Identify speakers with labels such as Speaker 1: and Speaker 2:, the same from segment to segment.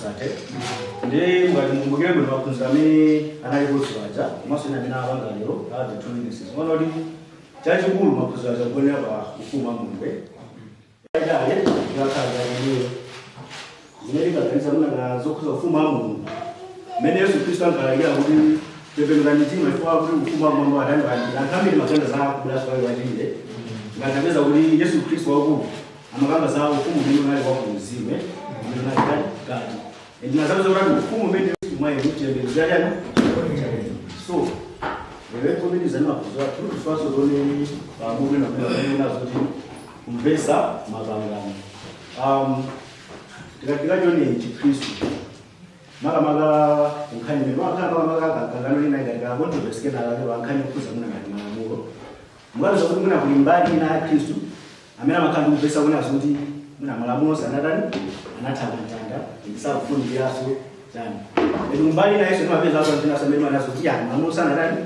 Speaker 1: Kusathe. Ndiye mukati mukumbukire bwino maphunziro amene analipo aja, komanso ena amene apanga lero a the two witnesses. Muona kuti chachikulu maphunziro aja kuonera pa ufumu wa Mulungu. Idale ngakhala yaliyo. Zimene tikaganiza muna zokhuza ufumu wa Mulungu. Mmene Yesu Khristu ankalalikira kuti tembenukani mitima chifukwa kuti ufumu wa Mulungu adani wandira. Anthu ambiri maganiza za kubweranso kwake kwachiwiri. Ngati apeza kuti Yesu Khristu wakulu amakamba za ufumu umene unali wa kuuzimu, umene unali kati kati. Ndinazapeza kuti ufumu umene Yesu mwa inu chiyembekezo chachani. So lero kupitiriza ndi maphunziro athu tifaso tione pamutu ina umene unazo kuti kumvesa mapangano. Tikati tione Chikhristu makamaka nkhani imene makhala makamaka kakangano lina ngati ka controversy kenakake pa nkhani yokhuza muna ngati malamulo. Mukapeza kuti muna kuli mbali ina ya Khristu amene amakhala ndi kumvesa kunazo kuti muna malamulo sanatani anatha mtanda ndisakufunikiranso chani. Edi mbali ina Yesu amapeza aso anthu ena amene anazo kuti ya malamulo sanatani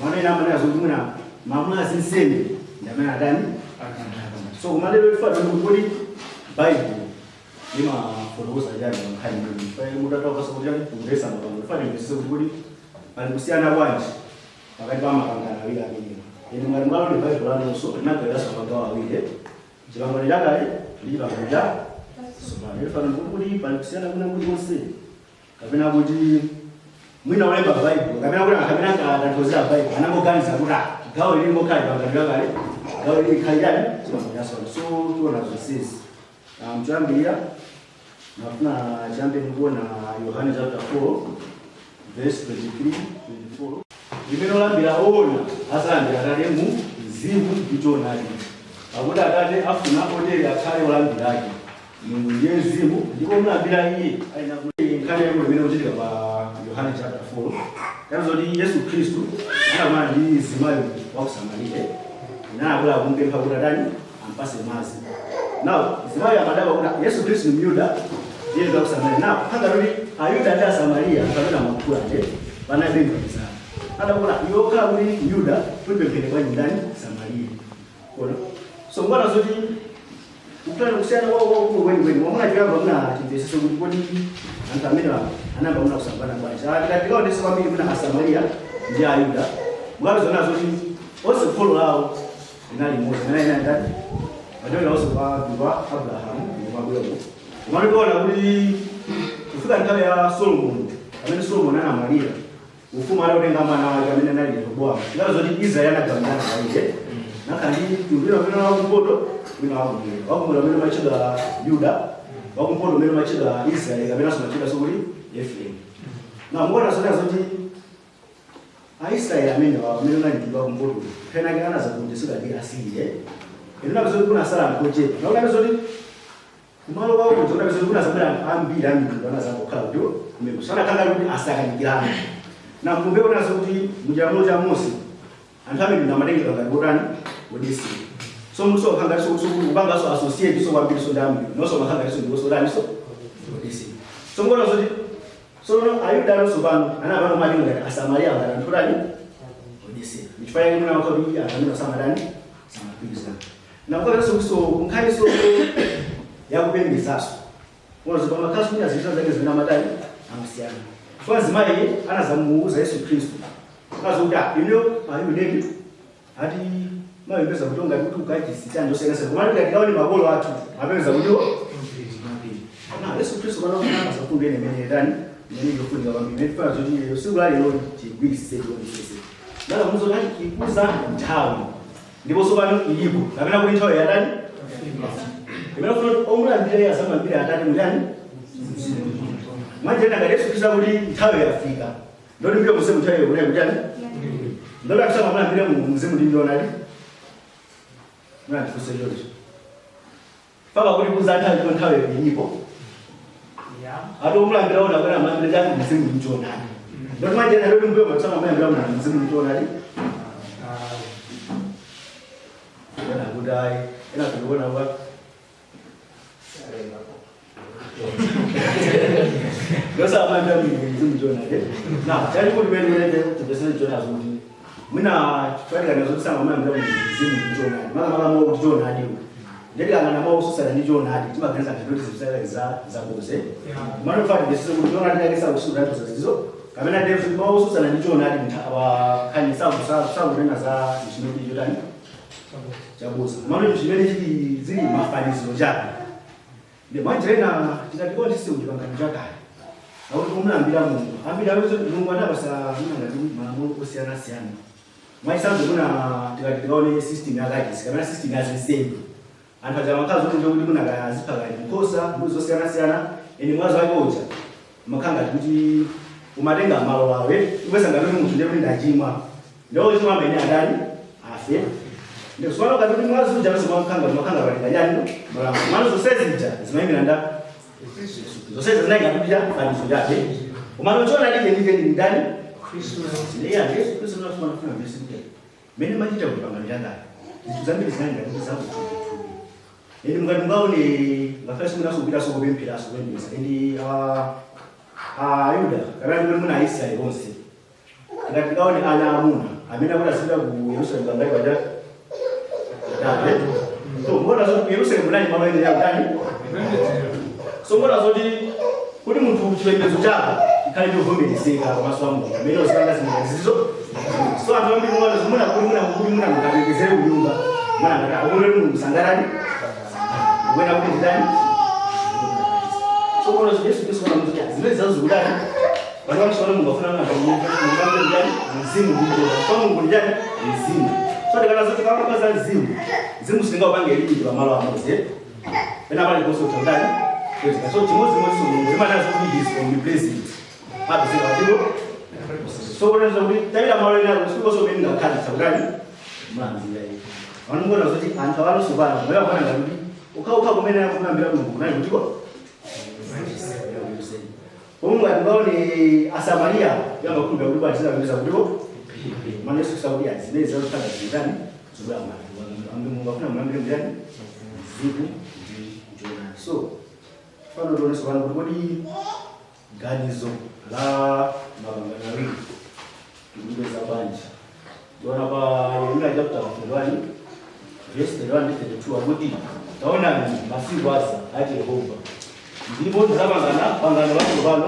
Speaker 1: mwana ina amene azo kuti muna malamulo azinsembe ndi amene atani. So kumalero ifa kuti Bible limafotokoza chani pa nkhani imene fa mutatauka kuti chani kumvesa mapangano ifa timvesese kuti pali kusiyana bwanji pakati pa mapangano awiri amenewa. Ine ngati mukalo ndi Bible lanonso linagawiranso magawo awiri, chipangano chakale ndi chipangano cha tsopano. Ifa kuti pali kusiyana kuna kulikonse kapena kuti mwina olemba Bible kapena kuti anthu amene ankatanthauzira Bible anangoganiza kuti ah, gawo ili lingokhala chipangano chakale, gawo ili likhale chani chipangano chatsopano. So tiona zonsezi. Choyambirira nafuna chiyambe ndikuona Yohane chapter 4 verse 23 24 limene olambira ona azalambira Atate mu mzimu ndi choonadi, pakuti Atate afuna otere akhale olambira ake. Mulungu ndiye mzimu, ndipo omulambira iye ayenera kuti. Nkhani yaikulu imene ikuchitika pa Yohane chapter 4 yanso kuti Yesu Khristu anakumana ndi mzimayi wa ku Samariya inanabwera kumpempha kuti atani ampase madzi. Now mzimayi amadabwa kuti Yesu Khristu ni Myuda, iye ndi wa ku Samariya. Now khanga kuti Ayuda ndi Asamariya kapena amakhula nde panalibe mgwirizano. Adakuti iwe okhala kuti Myuda ulipemphere kwa ndani Samariya. Kona so ngona zoti kukutana kusiyana kwawo kwakulu kwenikweni mwamuna choyamba muna chimvesese kuti kodi anthu amene anayamba muna kusambana bwanji. Tikati tikaonese kwambiri muna Asamariya ndi Ayuda mukapeza nazo kuti onse kholo lawo linali limodzi amene inali ndani machokera onse kwa kwa Abrahamu ndi mabweko. Komatu tiona kuti kufika nthawi ya Solomoni, amene Solomoni anamwalira, ufumu adautenga mwana wake amene anali Rehobowamu. Tikapeza kuti Israeli anagawikana kawiri, nakhala ndi mtundu wina umene wakumpoto, wina wakumwera. Wakumwera umene umatchedwa Yuda, wakumpoto umene umatchedwa Israeli kapenanso umatchedwanso kuti Efereimu. Na mukuona zona zoti Aisraeli amene wawo amene unali mtundu wakumpoto penake anazagonjetsedwa ndi Asiriya. Ino napeza kuti kunasala anthu ochepa. Nakuti zoti kumalo kwawo kuja kunapeza kuti kunazabwera anthu ambiri a mitundu anazangokhala kuti kumene sanakhala kuti asakanikirana. Na mkumbe kunazo kuti muchilamulo cha Mose anthu amene ndamatengedwa ngati otani odesera. So munthu sokhala so so kupanganso associate so kwambiri so ndi ambiri nonso makhala so ndiwo sotani so odesera. So ngona zoti so Ayuda anonso pano anapano mati ngati Asamariya ngati anthu otani odesera. Ndichifukwa chake muna kuti anthu amene samadani samagwirizana. Nakukanso kuso kunkhaniso yakupembezaso. Kono pamakhaso mina zinthu zake zimene amatani amasiyana. Chifukwa mzimayi anazamuuza Yesu Khristu. Akazokuti ah ino Ayuda ati mapembeza kuti ungati kuti ukachisitani zosiyanasiyana. Koma ngati kaone makolo athu mapembeza kuti na Yesu Khristu pano anazafundo ene imene ndani imene ikufunika kwambiri. Imene tifuna zoti lero siku la lero tigwirisise tionesese. Nala muzo ati ikuza nthawi. Ndipo tsopano ilipo. Kapena kuti nthawi yatani? Imene ufuna kuti omulambira iye azamulambira Atate muyani? Mwanjira ngati Yesu Khristu akuti nthawi yafika. Ndoti mbiyo mzimu nthawi yokunena kuti ani? Ndoti akusama mulambire Mulungu mzimu ndi ndionali? Mwana tifunse choncho. Paka kuti kuza nthawi ndipo nthawi ilipo. Ati omulambira ona kwena mulambira chani mzimu ndi ndionali. Ndoti mwanjira ndoti mbiyo mwakusama mulambira Mulungu mzimu ndi ndionali? Ena kuti ayi, ena kuona kwa Ndosamanda mzimu ndionali. Na chali kuti wene wene tipesene chona zoti. Mwina chifanikana zoti samamulambira mzimu ndi ndionali. Maka maka mwa kuti ndionali. Nditikangana mawu osusana ndi choonadi, timaganiza ngati kuti zinthu za zaboze. Mano fati ndisizo kuti choonadi chake sakusutanthauza zizo kapena ndiye kuti mawu osusana ndi choonadi nkhani sakunena za chimene chotani chaboza, mano chimene chili zili mafaniziro chake. Ndi mwanjira ina tikatikuwa tisi kuti pangano chakale akuti kumulambira Mulungu ambiri awezi Mulungu adapasa mnangati malamulo osiyanasiyana. Mwachitsanzo, kuna tikati tikaone system yakachisi kapena system ya zinsembe, anthu aja makhazi kuti ndikuti kuna kazipha kali nkhosa, mbuzi zosiyanasiyana, eni mwazi wake uja umakhala ngati kuti umatenga malo awe upeza ngati kuti munthu ndiye kuti ndachimwa, ndiwo chimwa amene adani afe. Ndikuswana ngati kuti mwazi uja makhanga patenga chani malamulo, mano zonse zija zimayimira nda zonsezi zinali ngati kuti fanizo chabe, komano choona ndije ndi ndani? Iya, Yesu Kristu. Unafuna kufuna vesi kuti mene machita kuti pangano chakale zinthu zambiri zinali ngati kuti zakuthupi, ende mukati mukaone ngakhale simunasukupitaso kupempheraso kupembedza, ende Ayuda kapena kuti muna Aisraeli onse, tikati tikaone ana amuna amene akuti azipita ku Yerusalemu kangati paja? Katatu. So mbona zoti ku Yerusalemu munali malo ene yakutani? So mbona zoti kuti munthu chipembedzo chako chikhale chovomerezeka pamaso pa Mulungu amene uzipanga zinthu zizo. So anthu ambiri mwana zimuna kuti muna kuti muna mukapembedzere kunyumba, mwana ngati akuti Mulungu sangalali kukwena kuti ndani. So mbona zoti Yesu Kristu mwana munthu zimene zazo zikudani vanhu vamusona Mungu afuna mungambe ndani? Mzimu ndicho kwa Mungu ndani? Mzimu. So ndikana zoti kama za mzimu, mzimu singa upange lini pamalo amodzi pena pali konse utandani. So chimodzimodzi, so Mulungu imanazo kuti he is omnipresent, apezeka ndipo. So kunenza kuti tapita malo ena kusikonso pene ngakhale sakutani mulanzira iyi vanongona zoti anthu awanosopano moyo akona ngati kuti ukhaukha kumene akunambira Mulungu kunali kutiko pomwe ngati ngaone Asamariya yamakhulupira kuti batiza kutiko mana Yesu kusakuti zimene zazotanga zitani zobwera manthu Mulungu afuna mulambire mndani? Mzimu ndi choonadi. So fano tionenso pano kuti kodi ganizo la mapangano awiri tikulipeza bwanji? Tiona pa Yeremiya chapter 31 verse 31 ndi 32, akuti, "Taonani, masiku aza, ati Yehova, ndipo ndidzapangana pangano latsopano,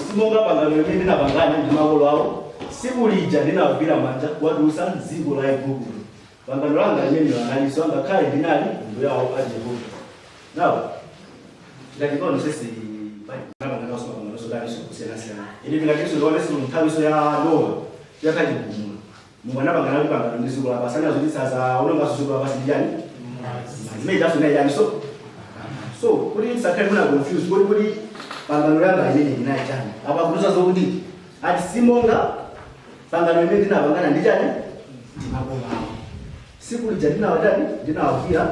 Speaker 1: simonga pangano limene ndinapangana ndi makolo awo tsiku lija ndinawagwira manja kuwatulutsa m'dziko la Igupto. Pangano langa limene analinso ngakhale ndinali mbuye wawo, ati Yehova." Now tikatikaona sesi panganoso mapanganoso daliso kusiyanasiyana, ine ndingatinso ndionenso nthawiso ya Nowa yakachigumula Mulungu anapangana kuti pangano ndi dziko lapansi anazoti sazaononganso dziko lapansi ndi chani zimene chaso nayi chani. So kuti tisakhale muna confused kuti pangano langa limene linayi chani apa, kutuza zokuti ati simonga pangano limene ndinapangana ndi chani ndi makolo awo tsiku lija ndinawatani ndinawagwira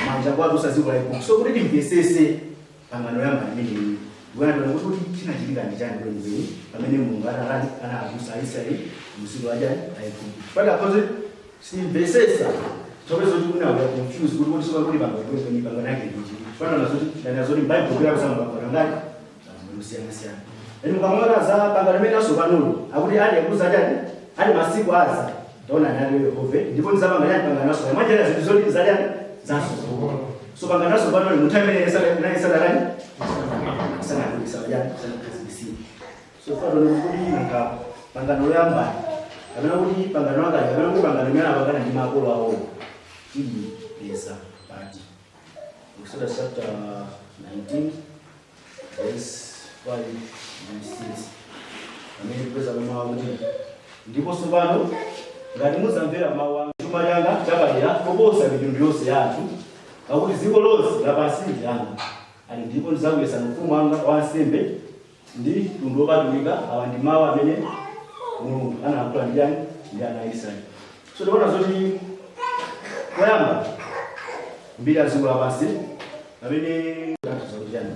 Speaker 1: manja kuwatulutsa dziko la Igupto. So kuti timvesese pangano yamba limeneli, ndikuona kuti chinachitika ndi chani kwenikweni pamene Mulungu anatani anatulutsa Aisraeli mdziko la chani la Igupto. Pati simvesesa chomwe zoti kuna we are confused kuti soka kuti pangano kwenikweni pangano yake ndichi fanana zoti ndana zoti Bible kula kusama pangano ngati kusiyana siyana. Eni mukamona za pangano limene asopanolo akuti ali akuza chani ali masiku aza, taona nali Yehova, ndipo ndizapanga chani pangano aso mwanjira zinthu zoti zachani zasokolo. So pangano asopanolo munthu amene nayesadalani sanadulisa chani sanakhazikisiwe. So fano kuti nanga pangano loyambani kapena kuti pangano lakale kapena kuti pangano limene apangana ndi makolo awo tilipeza pati? Exodus chapter 19 verse 5 and 6, pamene tipeza mawu kuti, "Ndipo tsopano ngati muzamvera mawu anga, chuma changa chapadera koposa mitundu yonse ya anthu, pakuti dziko lonse lapansi ndi langa, ali ndipo ndidzakuyesani ufumu wanga wa ansembe ndi mtundu wopatulika." Awa ndi mawu amene Mulungu anayankhula ndi chani ndi ana a Israeli. So tikuona zoti poyamba mbiri ya dziko lapansi pamene chani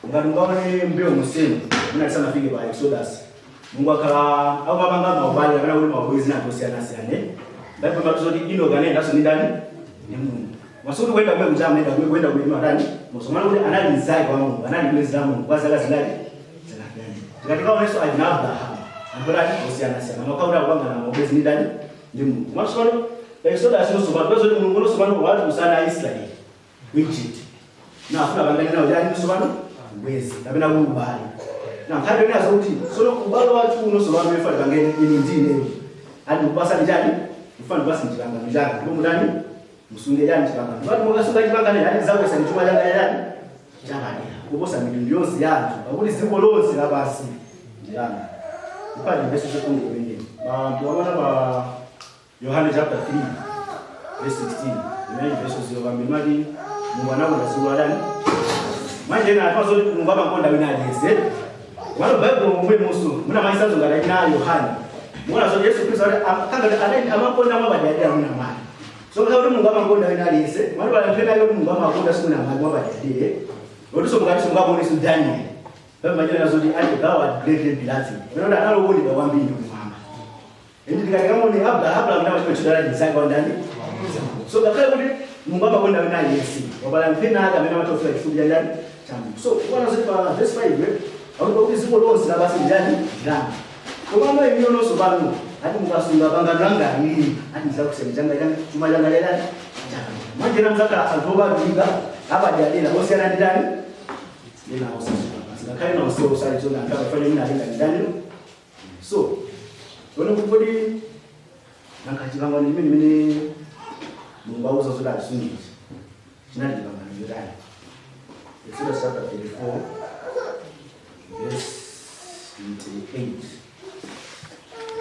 Speaker 1: ngati mukaone mbewu musenu muna tisanafike pa Exodus, Mulungu akhala akumapanga maubale kapena kuti maubwezi anthu osiyanasiyana. Bible imatiuza kuti Enoch anayendanso ndi ndani? Ndi Mulungu. Masuti kuyenda kumwe kuja amene kumwe kuyenda kumwe matani musomana kuti anali mnzake wa Mulungu, anali bwenzi la Mulungu kwa zaka zingati? Zaka 300. Tikatikaonenso ali na Abrahamu, anthu atati osiyanasiyana makhala kuti akupangana maubwezi ndi ndani? Ndi Mulungu. Masuti Exodus nosopano pezoti Mulungu nosopano wati usana Aisraeli ku Egypt. Na afuna pangane nawo chani nosopano ubwezi kapena kuti ubale. Na nkhani yonenazo kuti sono ubale wathu unosopano ife pangene ine ndi ineyo. Ati kupasani chani? Mfano basi chipangano changa. Ndipo mutani? Musunge chani chipangano. Pati mukasunga chipangano chani zakwesa chuma changa chani? Chapadera. Kuposa mitundu yonse ya anthu. Pakuti dziko lonse lapansi ndi lanu. Mpati verse chekundu kumene. Tiwaona pa Yohane chapter 3 verse 16. Imene verse 0 pambiri mati Mulungu anakonda dziko la dani. Manje ena atwazo kuti Mulungu amakonda wina aliyense. Mwalo Bible momwe musu muna maisanzo ngati achina Yohane. Muona zoti Yesu Kristu ati kanga adani amakonda mwapadera mwina mwake. So kuti Mulungu amakonda wina aliyense, mwalo pali anthu ena ake kuti Mulungu amakonda simwina mwake mwapadera. Otiso mukati simungabonese Daniel. Pamene majina zoti ali thou art greatly beloved. Pamene analowonedwa kwambiri kumwamba. Indi tikatikamone Abraham amene amachita chidala chinzake wa ndani. So ngakhale kuti Mulungu amakonda wina aliyense, wapala anthu ena ake amene amatofika chifupi cha ndani cha Mulungu. So kuona zoti pa verse 5 akuti pakuti dziko lonse lapansi ndi ndani ndi lanu. Koma ino nonso pano ati mukasunga pangano langa lili ati ndizakuseni changa changa chuma changa cha ndani changa. Mwanjira mzakhala anthu opatulika apadera osiyana ndi ndani ena osasunga basi ngakhale na onsewo osalizona anthu akafanya mwina alinga ndi ndani. So tione kuti kodi nanga chipangano chimene chimene Mulungu auza zoti atisungize chinali chipangano chotani? Exodus chapter 34 verse 28.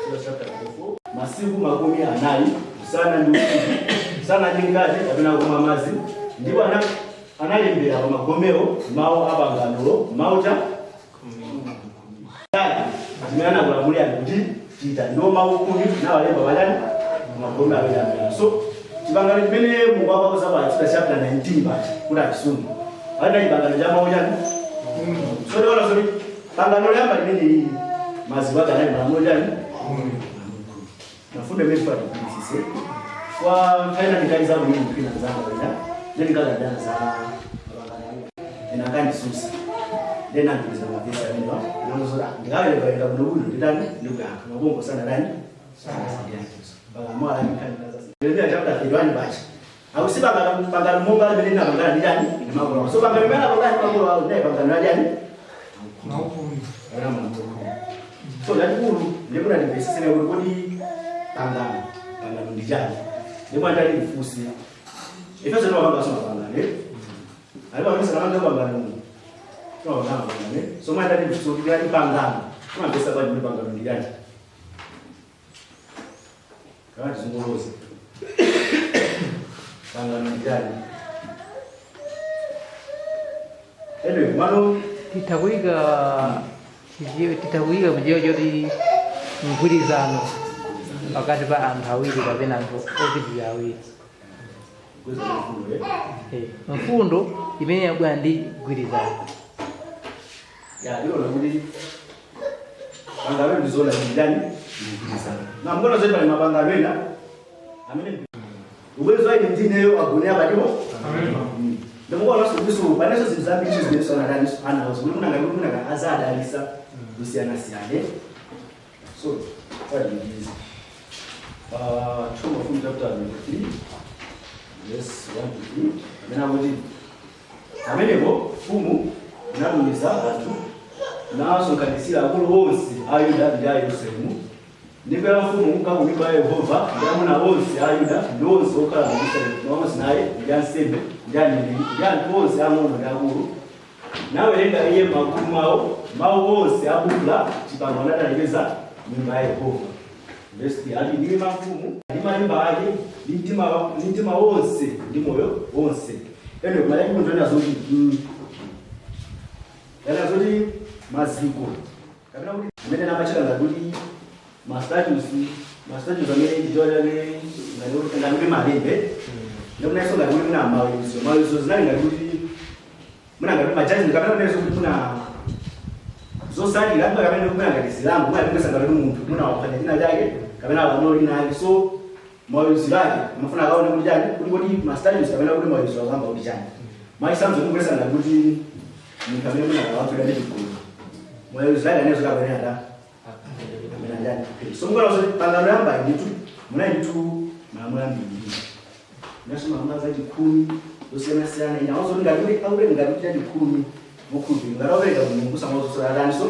Speaker 1: Exodus chapter 34 masiku 40 usana ndi usiku sanadye mkate kapena kumwa madzi ndipo analembera pa magomewo mawu a panganolo mawu cha zimene anakulamulirani kuti chita ndiwo mawu 10 nawalemba pachani magome awiri amene. So chipangano chimene Mulungu akuuza pa Exodus chapter 19 pacha kuti achisunge alina chipangano cha mawu chani. So tiona zoti pangano loyamba limene lili maziko ake anali malamulo chani mafundo imene tifatikisise kwa nthawi ina ndikaliza bwino mphina zanga wina ndi ndikakambirana za mapangano awiri ena akandisusa then andiuza mavesi amenewa namuzoti ndikawerengawerenga bwino bwino nditani ndikuyankha mabongo sanadani sanasiyankiso mpaka Yeremiya chapter 31 pacha akusi pangano pangano monga limene linapangana ndi chani ndi makolo awo. So pangano limene anapangana ndi makolo awo ndinaye pangano la chani so chachikulu ndimuna ndimvesesene kuti kodi pangano pangano ndi chani ndipo andali mfusi ifenso timapanga so mapangano eh? Alipo amene sanapanga pangano timapanga mapangano eh? So mwandali mfusi kuti ali pangano timamvesa bwanji kuti pangano ndi chani kana tizingoloza pangano ndi chani. Anyway, mano
Speaker 2: Titakuyika chijiwe titakuyika kujiwa choti mgwirizano pakati pa anthu awiri kapena anthu opitirira awiri.
Speaker 1: Kweza mfundo, eh?
Speaker 2: Mfundo imene yabwera ndi mgwirizano.
Speaker 1: Ya, ilo nakuti pangano ndizona ndani mgwirizano. Na mbona zote pali mapangano ena amene ubwezo waine ndineyo agonera palipo. Ndikuona naso paneso zinthu zambiri zimene sanadani anawo kuti munanga kuti munanga azadalisa kusiyana siyana. So what it is 2 Mafumu chapter 3 verse 1 to 3 amene akuti amenepo mfumu inatumiza anthu nasonkhanitsira akulu onse a Yuda ndi a Yerusalemu ndipo mfumu kunka ku nyumba ya Yehova ndi amuna onse a Yuda ndi onse okhala mu Yerusalemu pamodzi naye ndi ansembe ndi aneneri ndi anthu onse ang'ono ndi akulu nawerenga iye m'makutu mwawo mawu onse a buku la chipangano analipeza nyumba ya Yehova. Verse 3 ati ndima mfumu ndi malimba ake ndi mtima wonse ndi moyo wonse. Anyway, malaki munthu ena zoti ena zoti maziko kapena kuti amene namachita ngati ma statues amene ndicho chake ngati kuti malembe ndikunenso ngati kuti muna maweruzo maweruzo zinali ngati kuti muna ngati majaji kapena kunenso kuti muna zosalira mpaka kapena muna ngati zilango muna kumesa ngati kuti munthu muna waphwanya china chake kapena lamulo lina ake. So maweruzo ake amafuna akaone kuti chani kuti kodi ma statues kapena kuti maweruzo akamba kuti chani mwachitsanzo mungwesa ngati kuti munthu amene muna akawagwira ndi chigulu maweruzo ake anezo kapena ata amene andani. So mukona kuti pangano yamba nditu muna nditu Malamulo ambiri. Naso malamulo zachikhumi zosiyanasiyana inawonso ngati kuti akuti ngati kuti chachikhumi mukhulupiriro ngati wapereka Mulungu samazosola adaniso.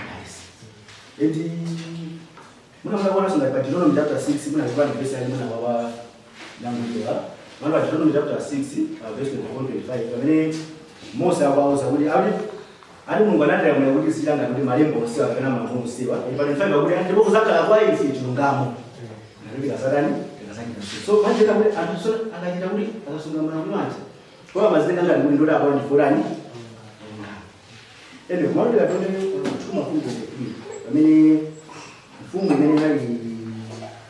Speaker 1: Nice. And muna munakuona ngati pa Deuteronomy chapter 6 muna zipani verse yali muna wawa nangulira. Mwana pa Deuteronomy chapter 6 verse 24 25 pamene Mose akuwauza kuti ali ali Mulungu anatilamula kuti sichanga kuti malemba onsewa kapena malamulo onsewa. Pa 25 akuti ndipo kuzakhala kwa ife chilungamo. Ngati tikasatani tikasachita. So panjira kuti anthu so akachita kuti akasunga malamulo aja. Kwa mazitenga ngati kuti ndoti apapo ndifurani. Anyway, kumalo tikatone kutuma mfumu 23 pamene mfumu imene inali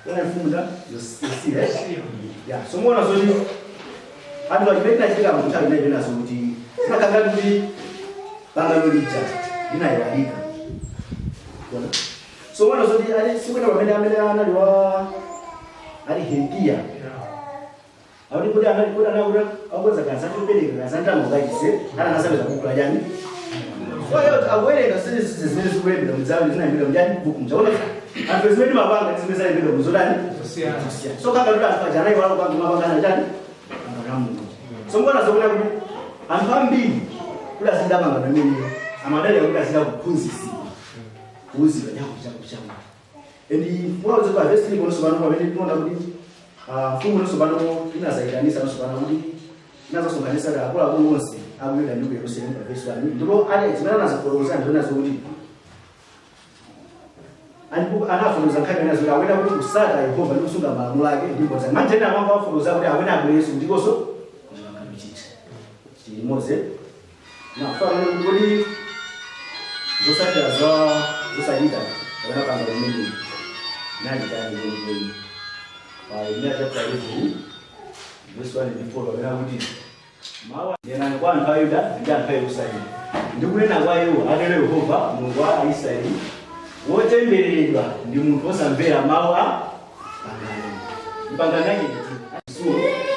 Speaker 1: inali mfumu nda Yosiya. Yeah, so muona zoti anthu achimene chinachitika mu nthawi imeneyo nazo kuti zinakhala kuti pangano lija linayiwalika. Kuona? So muona zoti ali sikuti pamene amene anali wa ali Hilkiya. Akuti kuti anali kuti anakuti akuweza kansa chopereka kansa ndalama kachise ana anasabeza kukula chani. So ayo akuwerenga zimene zikulembedwa mudzawo zinayambidwa mjani buku mchaona anthu zimene mapanga zimene zalembedwa muzodani
Speaker 3: Zosiyana.
Speaker 1: zosiyana. So kaka kuti anthu aja anayiwala kupanga mapangana chani pangano la Mulungu. So mbona zokuona kuti anthu ambiri kuti azinda pangano imene amadalira kuti azinda kuphunzitsidwa kuuzidwa chakuti chakuti chakuti. And mwazo pa verse 3 konso pano pamene tinoona kuti mfumu nonso pano inazayitanisa nonso pano kuti inazasonkhanitsa kuti akuluakulu onse akuyenda ndi ku Yerusalemu pa verse 1 ndipo ali zimene anazifotokoza ndiona zokuti Alipo anafotokoza nkhani imene zoti awena kuti kusata Yehova ndi kusunga malamulo ake ndipo za manje ena amanga afotokoza kuti awena abwereso ndikonso kuchipangano chicha chilimoze na kufanana kuti zosatira za zosachita kapena pangano limene nali chani kwenikweni pa Yeremiya chapter 11 verse 1 ndi 4 kapena kuti mawu nenani kwa anthu a Yuda ndi anthu a Yerusalemu ndikunena kwa iwo atero Yehova Mulungu wa Aisraeli wotembereredwa ndi munthu wosamvera mawu a pangano pangano yake so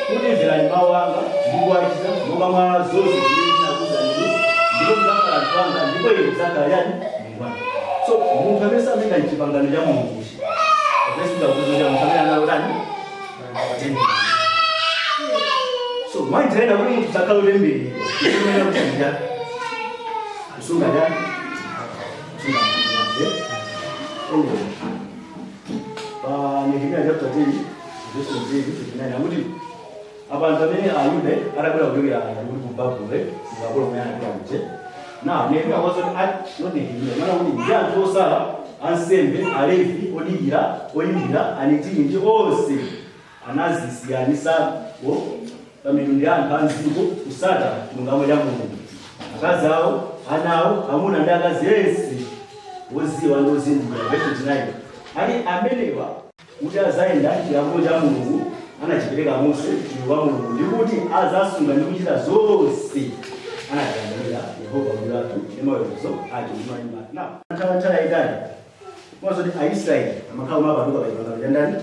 Speaker 1: kuti mverani mawu anga ndi kuwachita monga mwa zonse zimene ndinakuwuzani ndipo mudzakhala anthu anga ndipo ine ndidzakhala yani Mulungu wanu. So munthu amene samenda mchipangano cha Mulungu verse ndakuza munthu amene analotani otembereredwa. So mwanjira kuti munthu sakhala otembereredwa ndikumena kuti ndija kusunga chani kusunga malamulo. Anyway, pa Nehemiya chapter 10 verse 28 29 akuti abantu amene Ayuda atabwera kuchokera kuti ku Babuloni ukapolo umene anapita kuja na Nehemiya wazoti not Nehemiya mana kuti ndi anthu osala ansembe Alevi odikira oyimbira Anetini ndi onse anazisiyanisako pa mitundu ya anthu a mdziko kusata chilungamo cha Mulungu akazi awo ana awo amuna ndi akazi ense woziwa ndi ozindikira verse 29 ali amenewa kuti azayenda chilamulo cha Mulungu anachipereka Mose mtumiki wa Mulungu ndi kuti azasunga ndi kuchita zonse anatilamulira Yehova Mulungu wathu ndi maweruzo ake ndi malemba ake. Now, nthawi nthawi yayitali kuona zoti Aisraeli amakhala mapatuka pa chipangano cha ndani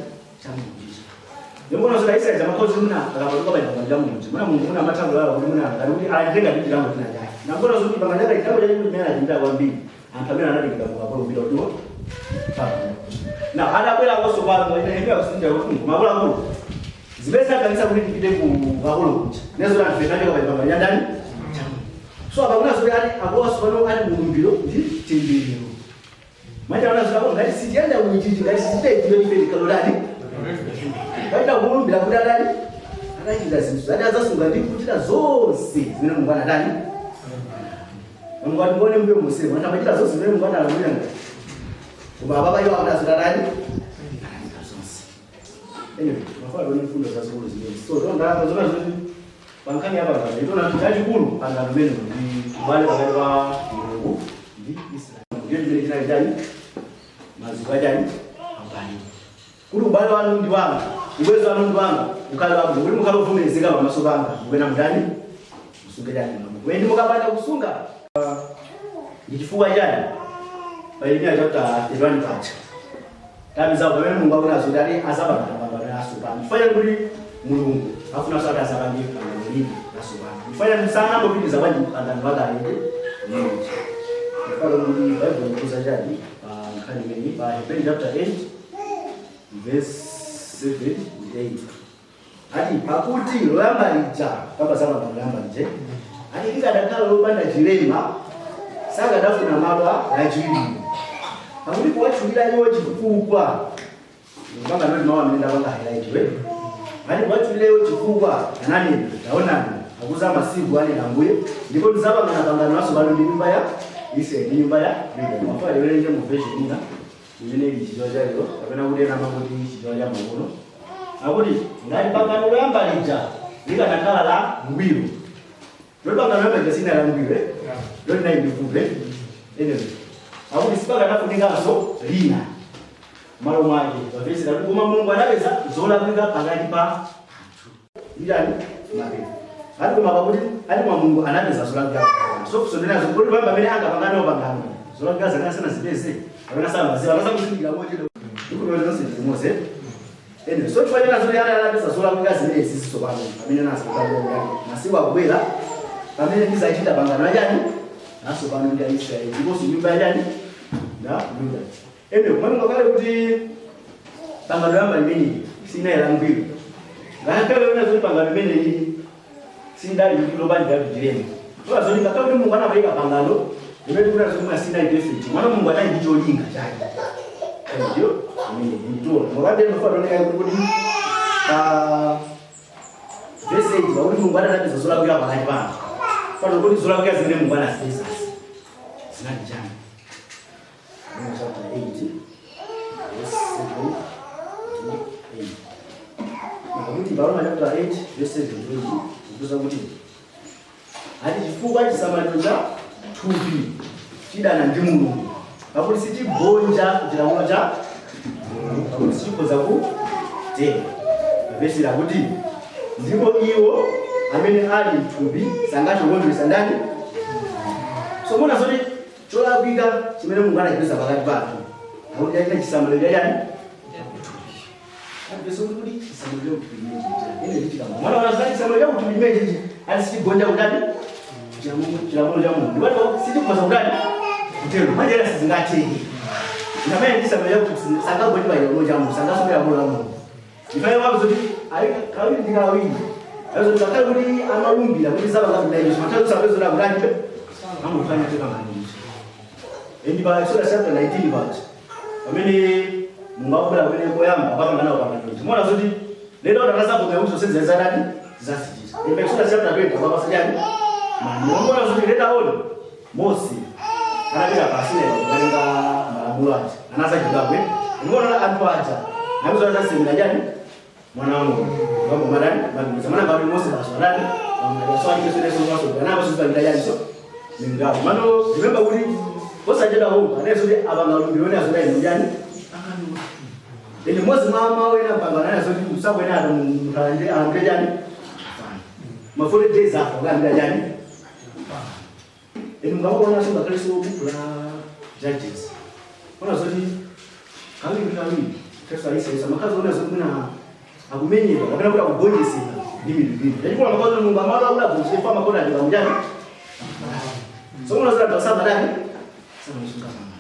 Speaker 1: cha Mulungu chicha. Ndikuona zoti Aisraeli amakhala kuti muna akapatuka pa chipangano cha Mulungu muna Mulungu muna amatha kulala kuti muna ngati kuti atenga ndi chilango china chake. Nakuona zoti chipangano chake chilango chake chimene anachitira kwambiri anthu amene anatengedwa mu ukapolo kupita kutiwo na adabwera konso pano Nehemiya kusinja kuti makuluakulu zimene zakanisa kuti tipite ku ukapolo kuja nezo anthu anachoka pa chipangano cha ndani cha Mulungu. So apa kuna zoti ali akuwaso pano ali mulumbiro ndi temberero manja wana zoti ako ngati sitiyenda kuchichi ngati sitite ife tikalolani kaita kulumbira kuti adani adachita zinthu zati azasunga ndi kuchita zonse zimene Mulungu anadani Mulungu atimuone mbuyo musemu anthu amachita zonse zimene Mulungu analamulira ngati koma apapa iwo akuti azitadani anachita zonse. Anyway, mafuna tione mfundo zazikulu zimene so tonda zona zoti pankhani ya pangano itona kuti chachikulu pangano limene ndi ubale pakati pa Mulungu ndi Israeli ndiyo chimene chinali chani maziko achani abale kuti ubale wanu ndi wanga ubwezi wanu ndi wanga ukhale wabwino kuti mukhale ovomerezeka pamaso panga mukuyena mutani musunge chani malamulo ndi mukapanda kusunga ndi chifukwa chani pa Yeremiya chapter 31 paja tapeza pamene Mulungu akuti azoti ati azapanga pangano latsopano chifukwa chani kuti Mulungu afunanso ati azapange pangano lina latsopano chifukwa chani sanangopitiriza bwanji pangano lakale limeneli chifukwa kuti Bible ikuza chani pa nkhani imeneyi pa Hebrew chapter 8 verse 7 8. Ati pakuti loyamba lija, kamba za pangano loyamba lije, ati likadakhala lopanda chilema, sakadafuna malo lachiwiri. Pakuti kuwatchulira iwo chifukwa, kamba noti mawu amene ndapanga highlight we, ati kuwatchulira iwo chifukwa ananena, taonani, akuza masiku, anena Ambuye, ndipo ndizapangana pangano latsopano ndi nyumba ya Israeli ndi nyumba ya Yuda. Mafuta liwerenge mu version ina imene ili Chichewa chalero, kapena kuti ena amakuti Chichewa cha makono. Akuti ngati pangano loyamba lija likanakhala la ngwiro, loti pangano loyamba lija sina la ngwiro, eh? Loti nayi ndivupe. Anyway, akuti sipakanafunikanso lina malo mwake. Pavesi kuti koma Mulungu anapeza zolakwika pakati pa anthu ndani mapeto. Ati koma pakuti ati koma Mulungu anapeza zolakwika. So kusonera kuti pamba pamene angapangane pangano, zolakwika zana sana zipeze kapena samaziwa anasakuzindikira mochedwa ndikuti zonse zimose. Anyway, so chifukwa chena zoti anapeza zolakwika zimenezi zitsopano, pamene anasakuzindikira masiku akubwera pamene ndizachita pangano lachani latsopano ndi Aisraeli ndiponso nyumba yachani na Yuda. Anyway, kumene ngakhale kuti pangano yamba limeneli sinali langwiro, ngakhale yona zoti pangano limeneli sindali lopandira chilema, tola zoti ngakhale kuti Mulungu anapereka pangano limene tikuona zoti mwina sinali perfect, mwana Mulungu anali ndi cholinga chake. Ndiyo imene nditola mwakatero mafuna tioneka kuti pa verse 8, pakuti Mulungu anapeza zolakwika pakati pa anthu, fana kuti zolakwika zimene Mulungu anazipeza zinali chani? Romans chapter 8 verse 7 to 8. Pakuti pa Roma chapter 8 verse 7 to 8 ikuza kuti ati chifukwa chisamaliro cha thupi chidana ndi Mulungu, pakuti sichigonja chilamulo cha Mulungu, pakuti sichikhoza kutero. Vesi lakuti ndipo iwo amene ali mthupi sangathe kukondweretsa ndani? So mona zoti cholakwika chimene Mulungu anachipeza pakati pa anthu, akuti chachita chisamaliro chachani? Ati kuti chisamaliro cha thupi ine ndichikamba mwana wana zati chisamaliro cha thupi chimene chichi ati sichigonja kutani? Chilamulo cha Mulungu, ndipo sichikhoza kutani? Kutero majera sizingatheke. Ngamene chisamaliro cha thupi sangagonje pa chilamulo cha Mulungu, sangasomera lamulo la Mulungu. Ifanye wapo zoti ali kawiri ndi kawiri azo ngakhale kuti amalumbira kuti zapanga izo mathawi kusapezera kutani pe amufanya pe pangano. Endi pa Exodus chapter 19 paja pamene Mulungu akubwera kumene koyamba apapangana pangano, mona zoti lero atazabomera kuti zonse zazadani zasichita. Endi pa Exodus chapter 20 apapasa chani? Malamulo. Mona zoti later on Mose anapita pa Sinai kukatenga malamulo aja, anazachidwakwe ndikuona anthu aja nakuzola zasemera chani? Mwana wa ng'ombe ngombe madani madumisa mwana ngati Mose basi madani so alichesoneso maso anapo sizipangita chani so mingapo mano. Remember kuti osachedwa homba aneso kuti apangalumbiro ene azodai mujani. Ende Mose mwa mawu ena mpangano anaso kuti usakwena ati munthu alandire chani? Ma 40 days afa kulandira chani? Ende mukamaonaso ngakhaleso buku la Judges, ona zoti kawiri ndi kawiri Kristu aisraeli makazi ona zoti mwina akumenyedwa kapena kuti akugonjetsedwa ndi mitundu ina. Yachikulu amakazi Mulungu amalo akuti agonjetse amakonda ndi kamujani. So muna zoti anthu asamadani samasunga pangano.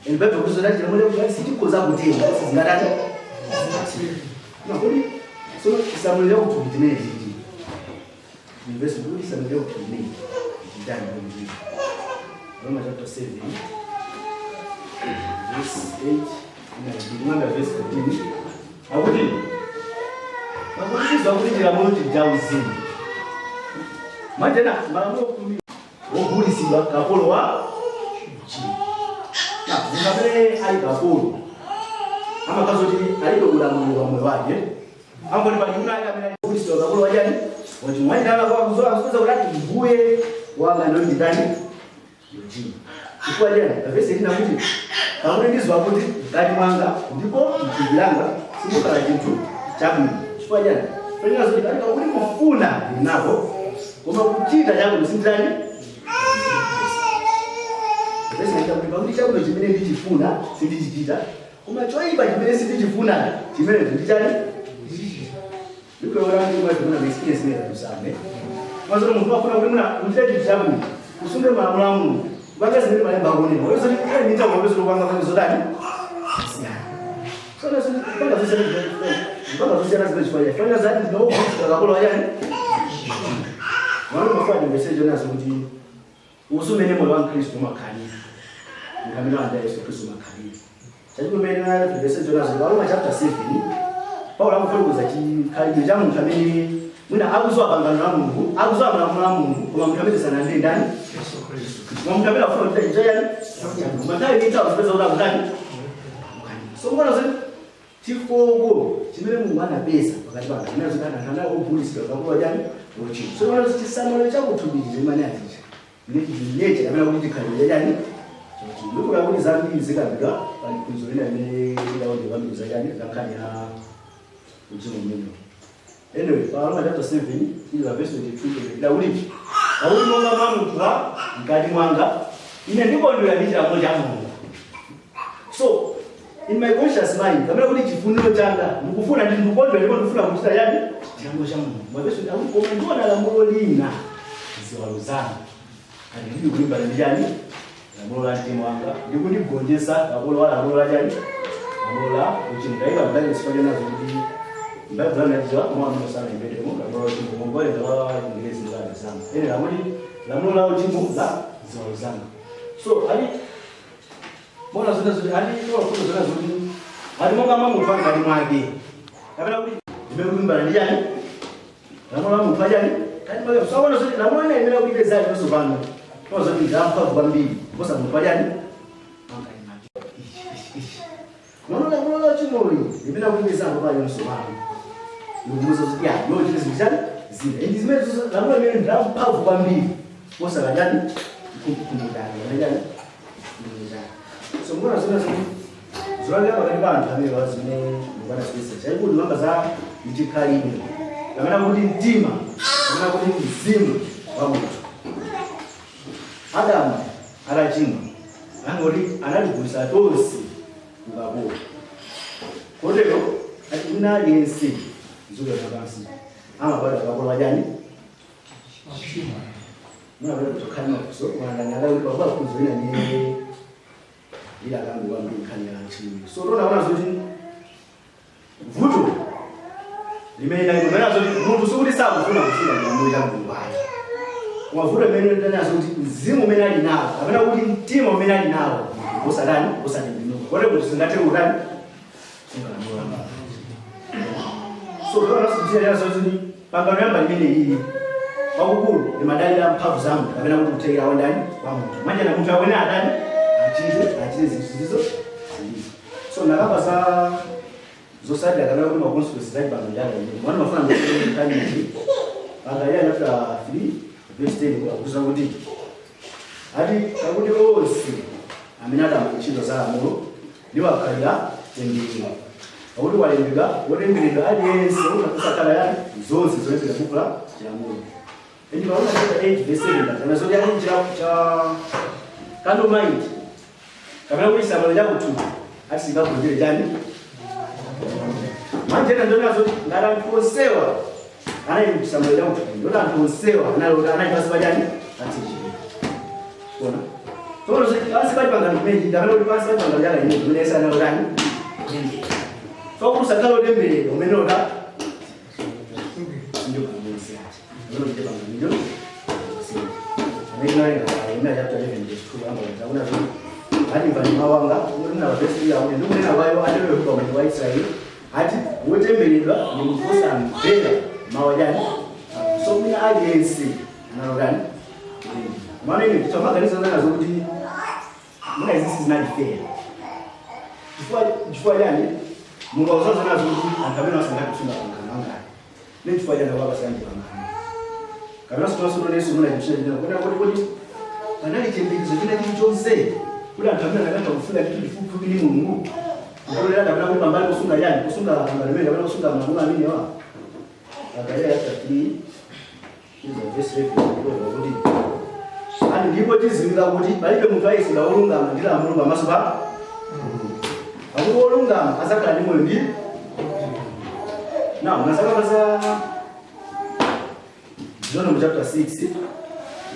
Speaker 1: And Bible kuzo dati chilamulo kuti sichikhoza kutenga sizingatati nakuli. So chisamaliro kuti chimene chichi verse kuti chisamaliro kuti chimene chitani kuti Roma chapter 7 verse 8 na verse 13, akuti pakuti tizwa kuti chilamulo chija uzimu majena malamulo 10 wogulitsidwa kapolo wa uchimo. Na munthu amene ali kapolo amakhaza kuti alibe ulamuliro wa moyo wake, angoti pali una ake amene ogulitsidwa kapolo wachani? Wachimo. Mwachitanga kwa kuzola kuzoza kuti ati mbuye wanga ndo nditani? Uchimo. Chifukwa chani? Vesi ina kuti pakuti ndizwa kuti mkati mwanga ndipo mthupi langa simukhala chinthu chabwino. Chifukwa chani? Fenera zoti katika kuti kufuna ndinako, koma kuchita chabwino sinditani. Vesi ina kuti pakuti chabwino chimene ndichifuna sindichichita, koma choyipa chimene sindichifuna chimenecho ndichani? Ndikuona kuti mwa muna experience imene tusame mwazo munthu afuna kuti muna uchite chinthu chabwino, usunge malamulo a Mulungu, kupanga zimene malemba akunena, wewe zoti kale ndita mwapezo kupanga zake zodani siyana. So nazo kupanga zonse Mpaka zosiyana zimene chifukwa chifanya zati zinaogulitsidwa kakolo wachani. Mwana mafuna ndimvetsere nazo kuti usumene moyo wa Mkhristu umakhalira. Ngamene wanda Yesu Khristu umakhalira. Chachikumene ndimvetsere nazo Roma chapter 7 Paulo akufotokoza chikhalidwe cha munthu amene mwina akuzowa pangano la Mulungu, akuzowa malamulo a Mulungu, koma munthu amene sanalande ndani?
Speaker 3: Yesu Kristu.
Speaker 1: Koma munthu amene akufuna kuchita chinthu chani? Koma nthawi itawo zipeza kuti akutani? So mbona zoti chifoko chimene Mulungu anapeza pakati pa anthu amene azikana anthu amene akugulitsidwa kakolo chani? Uchimo. So mbona zoti chisamaliro chakuthupi chimene achicha. Ndineche amene akuti chikhalidwe chani? Ndikula kuti zambiri zikambidwa pali phunziro lina limene lidaonje kwambiri zachani za nkhani ya uchimo umenewo. Anyway, pa Roma chapter 7, ili verse 22 idaulipi. Pakuti monga mwa munthu wa mkati mwanga, ine ndikondwera ndi chilamulo cha Mulungu. So, in my conscious mind, kapena kuti chifuniro changa, ndikufuna ndi ndikondwera ndipo ndikufuna kuchita chani? Chilamulo cha Mulungu. Mavesi akuti koma ndiona lamulo lina ziwalo zanga. Kati ndili kulimbana ndi chani? Lamulo la mtima wanga. Ndikundigonjetsa kapolo wa lamulo la chani? Lamulo la uchimo. Ndayika mbali chifukwa nazo kuti Bible anajua mwana sana imbere mu lamulo la uchimo ngongole wa Ingereza ndani sana. Ene lamulo lamulo la uchimo la ziwalo zanga. So ali mbona zona zoti ali kwa kuto zona zoti ali monga mwa munthu ngati mwake. Kapena kuti ndimekulimbana ndi chani? Lamulo la munthu achani? Kati mwake so bona zoti lamulo ine imene kuti zali pano pano. Kwa zoti ndampa kwambiri. Kosa munthu achani? Mangani mwake. Ichi ichi ichi. Mwana lamulo la uchimoli limene kuti zangu pali pano pano. Ndikubuza kuti ya yo chine zimchani zina. Indi zimene lamulo limene ndamphamvu kwambiri. Kosa kachani? Kumbukani. Kachani? Kumbukani. So mbona zona zoti zolanga pakati pa anthu amene wazimene mukwana sipesa chaikuti mamba za mchikhalidwe kapena kuti mtima kapena kuti mzimu wa munthu. Adamu atachimwa angoti analigulitsa tonse ukapolo. Kotero ati wina aliyense dziko lapansi amabadwa ukapolo wachani? Muna kuti tokhani mafunso wanangana kuti pakuba funso ina ni ila kambi kwambiri nkhani ya chimwe. So tonaona zoti vuto limene ndali kumene zoti munthu sikuti sakufuna kusunga chilamulo cha Mulungu ayi. Koma vuto limene ndinazo kuti mzimu umene ali nawo kapena kuti mtima umene ali nawo usadani usatembenuka. Kotero kuti singathe kutani kusunga lamulo la Mulungu. So tonaona zoti pangano yamba limene ili kwakukulu limadalira mphamvu za munthu kapena kuti kuthekera wa ndani wa munthu. Manje na munthu awene adani achite zinthu zizo zilizo. So ndakamba za zosadira kapena kuti ma consequences za chipangano chake imene. Mwana mafuna ndikuti nkhani iyi. Angalia chapter 3 verse 10 akuza kuti ati pakuti onse amene adamva ntchito za lamulo ndiwakhalira temberero. Pakuti walembedwa wotembereredwa aliyense unakusakhala yani zonse zolembedwa buku la chilamulo. Eni paona chapter 8 verse 7 kana zoti ali cha carnal mind kapena kuti chisamaliro chakuthupi ati singakhulupirire chani? Manje ena ndona zoti ngati anthu onsewa anali kuchisamaliro chakuthupi ndona anthu onsewa anali pansi pa chani? Pansi chipinda. Ona? Tsono zoti pansi pa chipangano chimenechi kapena kuti pansi pa chipangano chake chimene chimene Yesu anali otani? So kuti usakhale otembereredwa umene ota ndio pangano acha. Ndio ndio pangano ndio. Amene nali na chapter 11 verse 2 amba kuna zoti ati mvani mawanga kuti na verse ya kuti ndikunena wayo atero kuba mwini wa Israeli ati wotembereredwa ndi munthu wosamvera mawu achani. So mwina aliyense analotani. Mwana ine tichamaganiza nazo kuti mwina izi sizinali fair. Chifukwa chani Mulungu akuzaza nazo kuti anthu amene asangathe kusunga pangano angati. Ne chifukwa chani akapasa ndi pangano. Kapena sitonaso muna chimshira china kuna kuti kuti panali chiyembekezo china chilichonse kuti anthu amene anakatha kufunga chinthu chifupifupi ndi Mulungu. Ndikolera kapena kuti pambali kusunga chani kusunga pangano limene kapena kusunga malamulo amenewa. Agalatia chapter 3 iza verse 11 kuti ati ndipo tidziwika kuti palibe munthu ayesedwa wolungama ndi lamulo pamaso pa Mulungu. Pakuti wolungama adzakhala ndi moyo ndi Now, nasaka za Deuteronomy chapter 6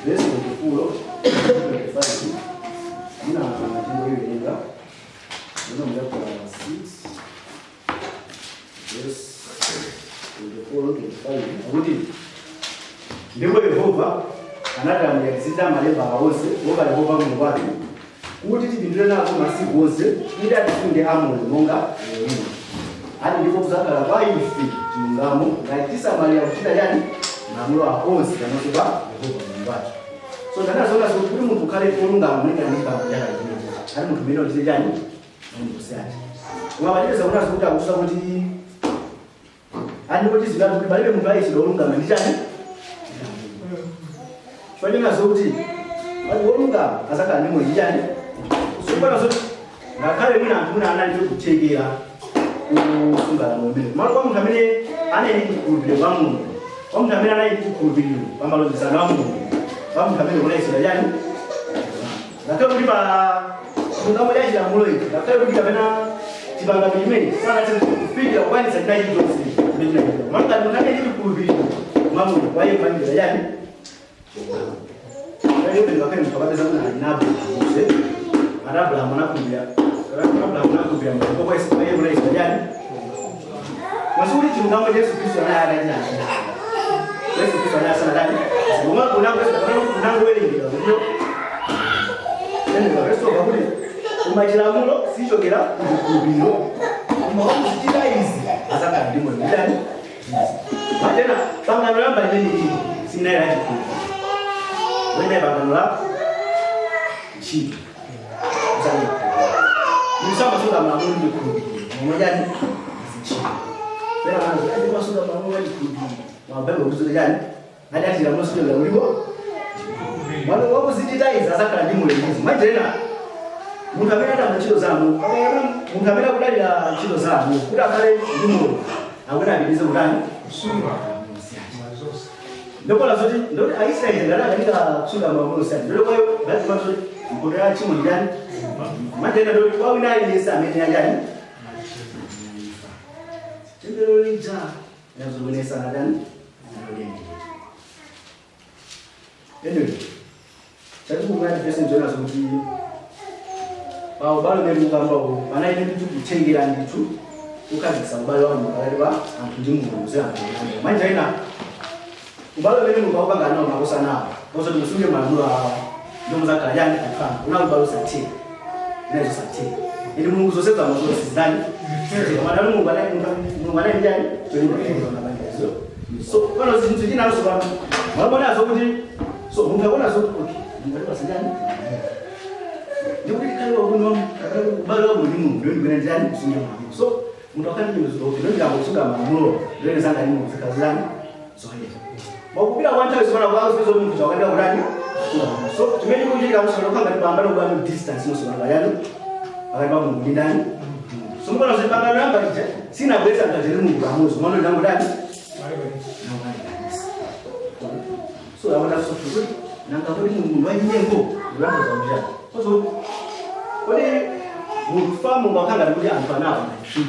Speaker 1: verse 24 25 Muna jimbo hiyo ilenga Deuteronomy chapter 6 verse Malemba onse kuopa Yehova Mulungu wathu, kuti tipindule nako masiku onse, kuti atisunge amoyo monga lero lino. Ati ndipo kuzakhala kwa ife chilungamo ngati tisamalira kuchita chani? Malamulo onse pamaso pa Yehova Mulungu wathu. So ndanazoona kuti munthu ukhale olungama malingana ndi chipangano chakale chimenechi, ati munthu umene uchite chani? Mulungu. Koma pachipeza kunazo kuti akutuza kuti ati ndipo tiziwiratu kuti palibe munthu ayesedwa olungama ndi chani? Chifukwa chinazo kuti pali wolungama azakhala ndi moyo chani? Sopana zoti ngakhale mwina anthu mwina anali ndi kuthekera kusunga lamulo limene, komatu kwa munthu amene anali ndi chikhulupiriro kwa Mulungu, kwa munthu amene anali ndi chikhulupiriro pa malonjezano a Mulungu, kwa munthu amene kunayesedwa chani? Ngakhale kuti pa chilungamo cha chilamulo ichi, ngakhale kuti kapena chipangano chimene sanathe kufikira kukwanitsa china chilichonse chimene chinachitika, komatu ngati munthu amene ndi chikhulupiriro mwa Mulungu, kwa iye kumangira chani? Ngakhale munthu akapeza kuti ali na Abrahamu, ati Abrahamu anakhulupirira, Abrahamu anakhulupirira Mulungu, kwa iye kunayesedwa chani? Masikuti chilungamo cha Yesu Khristu anayi atachita, Yesu Khristu anayi asanatani, koma kunangowerengedwa kutiyo Kristo pakuti koma chilamulo sichokera kuchikhulupiriro, koma wakuzichita izi azakhala ndi moyo ndani? Matena pangano lamba limene lili sinali la chikhulupiriro, mwene pangano la ntchito. Musamasunga malamulo ndi chikhulupiriro, momwe chani? Ntchito. Pera manazo ati masunga malamulo ndi chikhulupiriro, mabaibulo kuzuta chani? Ati ati chilamulo sichokera kuliko mwana wakuzichita izi azakhala ndi moyo izi. Mwajena munthu amene adamba ntchito zanu, munthu amene akudalira ntchito zanu kuti akhale ndi moyo, akuti apitirize kutani?
Speaker 3: Kusunga mazonse.
Speaker 1: Ndokola zoti ndoti Aisraeli ngati akanika kusunga malamulo sani, ndoti kwayo lazima zoti mkoto ya chimo ndani? Majena ndoti kwa wina aliyense amene ajani tembero lija yazoonesa nadani? Anyway, chachikulu pese njonazo kuti pa ubale umene mukambawo panali ndithu kuthengera ndithu kukhazikitsa ubale wa Mulungu pakati pa anthu ndi Mulungu kudzera mlandu. Manja ina ubale umene Mulungu akupanga nawo makosa nawo ozoti musunge malamulo awa ndio muzakhala chani? Anthu anga. Unali ubale usatheka, inazo satheka ende Mulungu zonse zamazonse zidani koma Mulungu anali, Mulungu anali chani? Cholinga. So pano zinthu chinazo pano mwabonazo kuti so munthu akuona zoti okay, Mulungu ali pasijani ndikuti tikhale wakuno ubale wabwino ndi Mulungu, ndio ndikuena ndani? Kusunga malamulo. So munthu akhale ndi chinthu, okay, ndio ndiyamba kusunga malamulo, ndio zanga ndi Mulungu zikazilani zoyera. Mwakupita kwa nthawi zimana kwa zizo munthu chakandika kutani? So chimene chikuchitika kusana kukhanga ndi pambano kwa distance nosonanga yani pakati pa Mulungu ndi ndani? So mukona zipangano yamba lija sinabweza mtacheri Mulungu pamuzi mwana ndangu ndani? So awona so kuti nanga kuti Mulungu wachinyengo ndilanda zakuja so kodi munthu fa Mulungu akhanga kuti anthu anawo na trick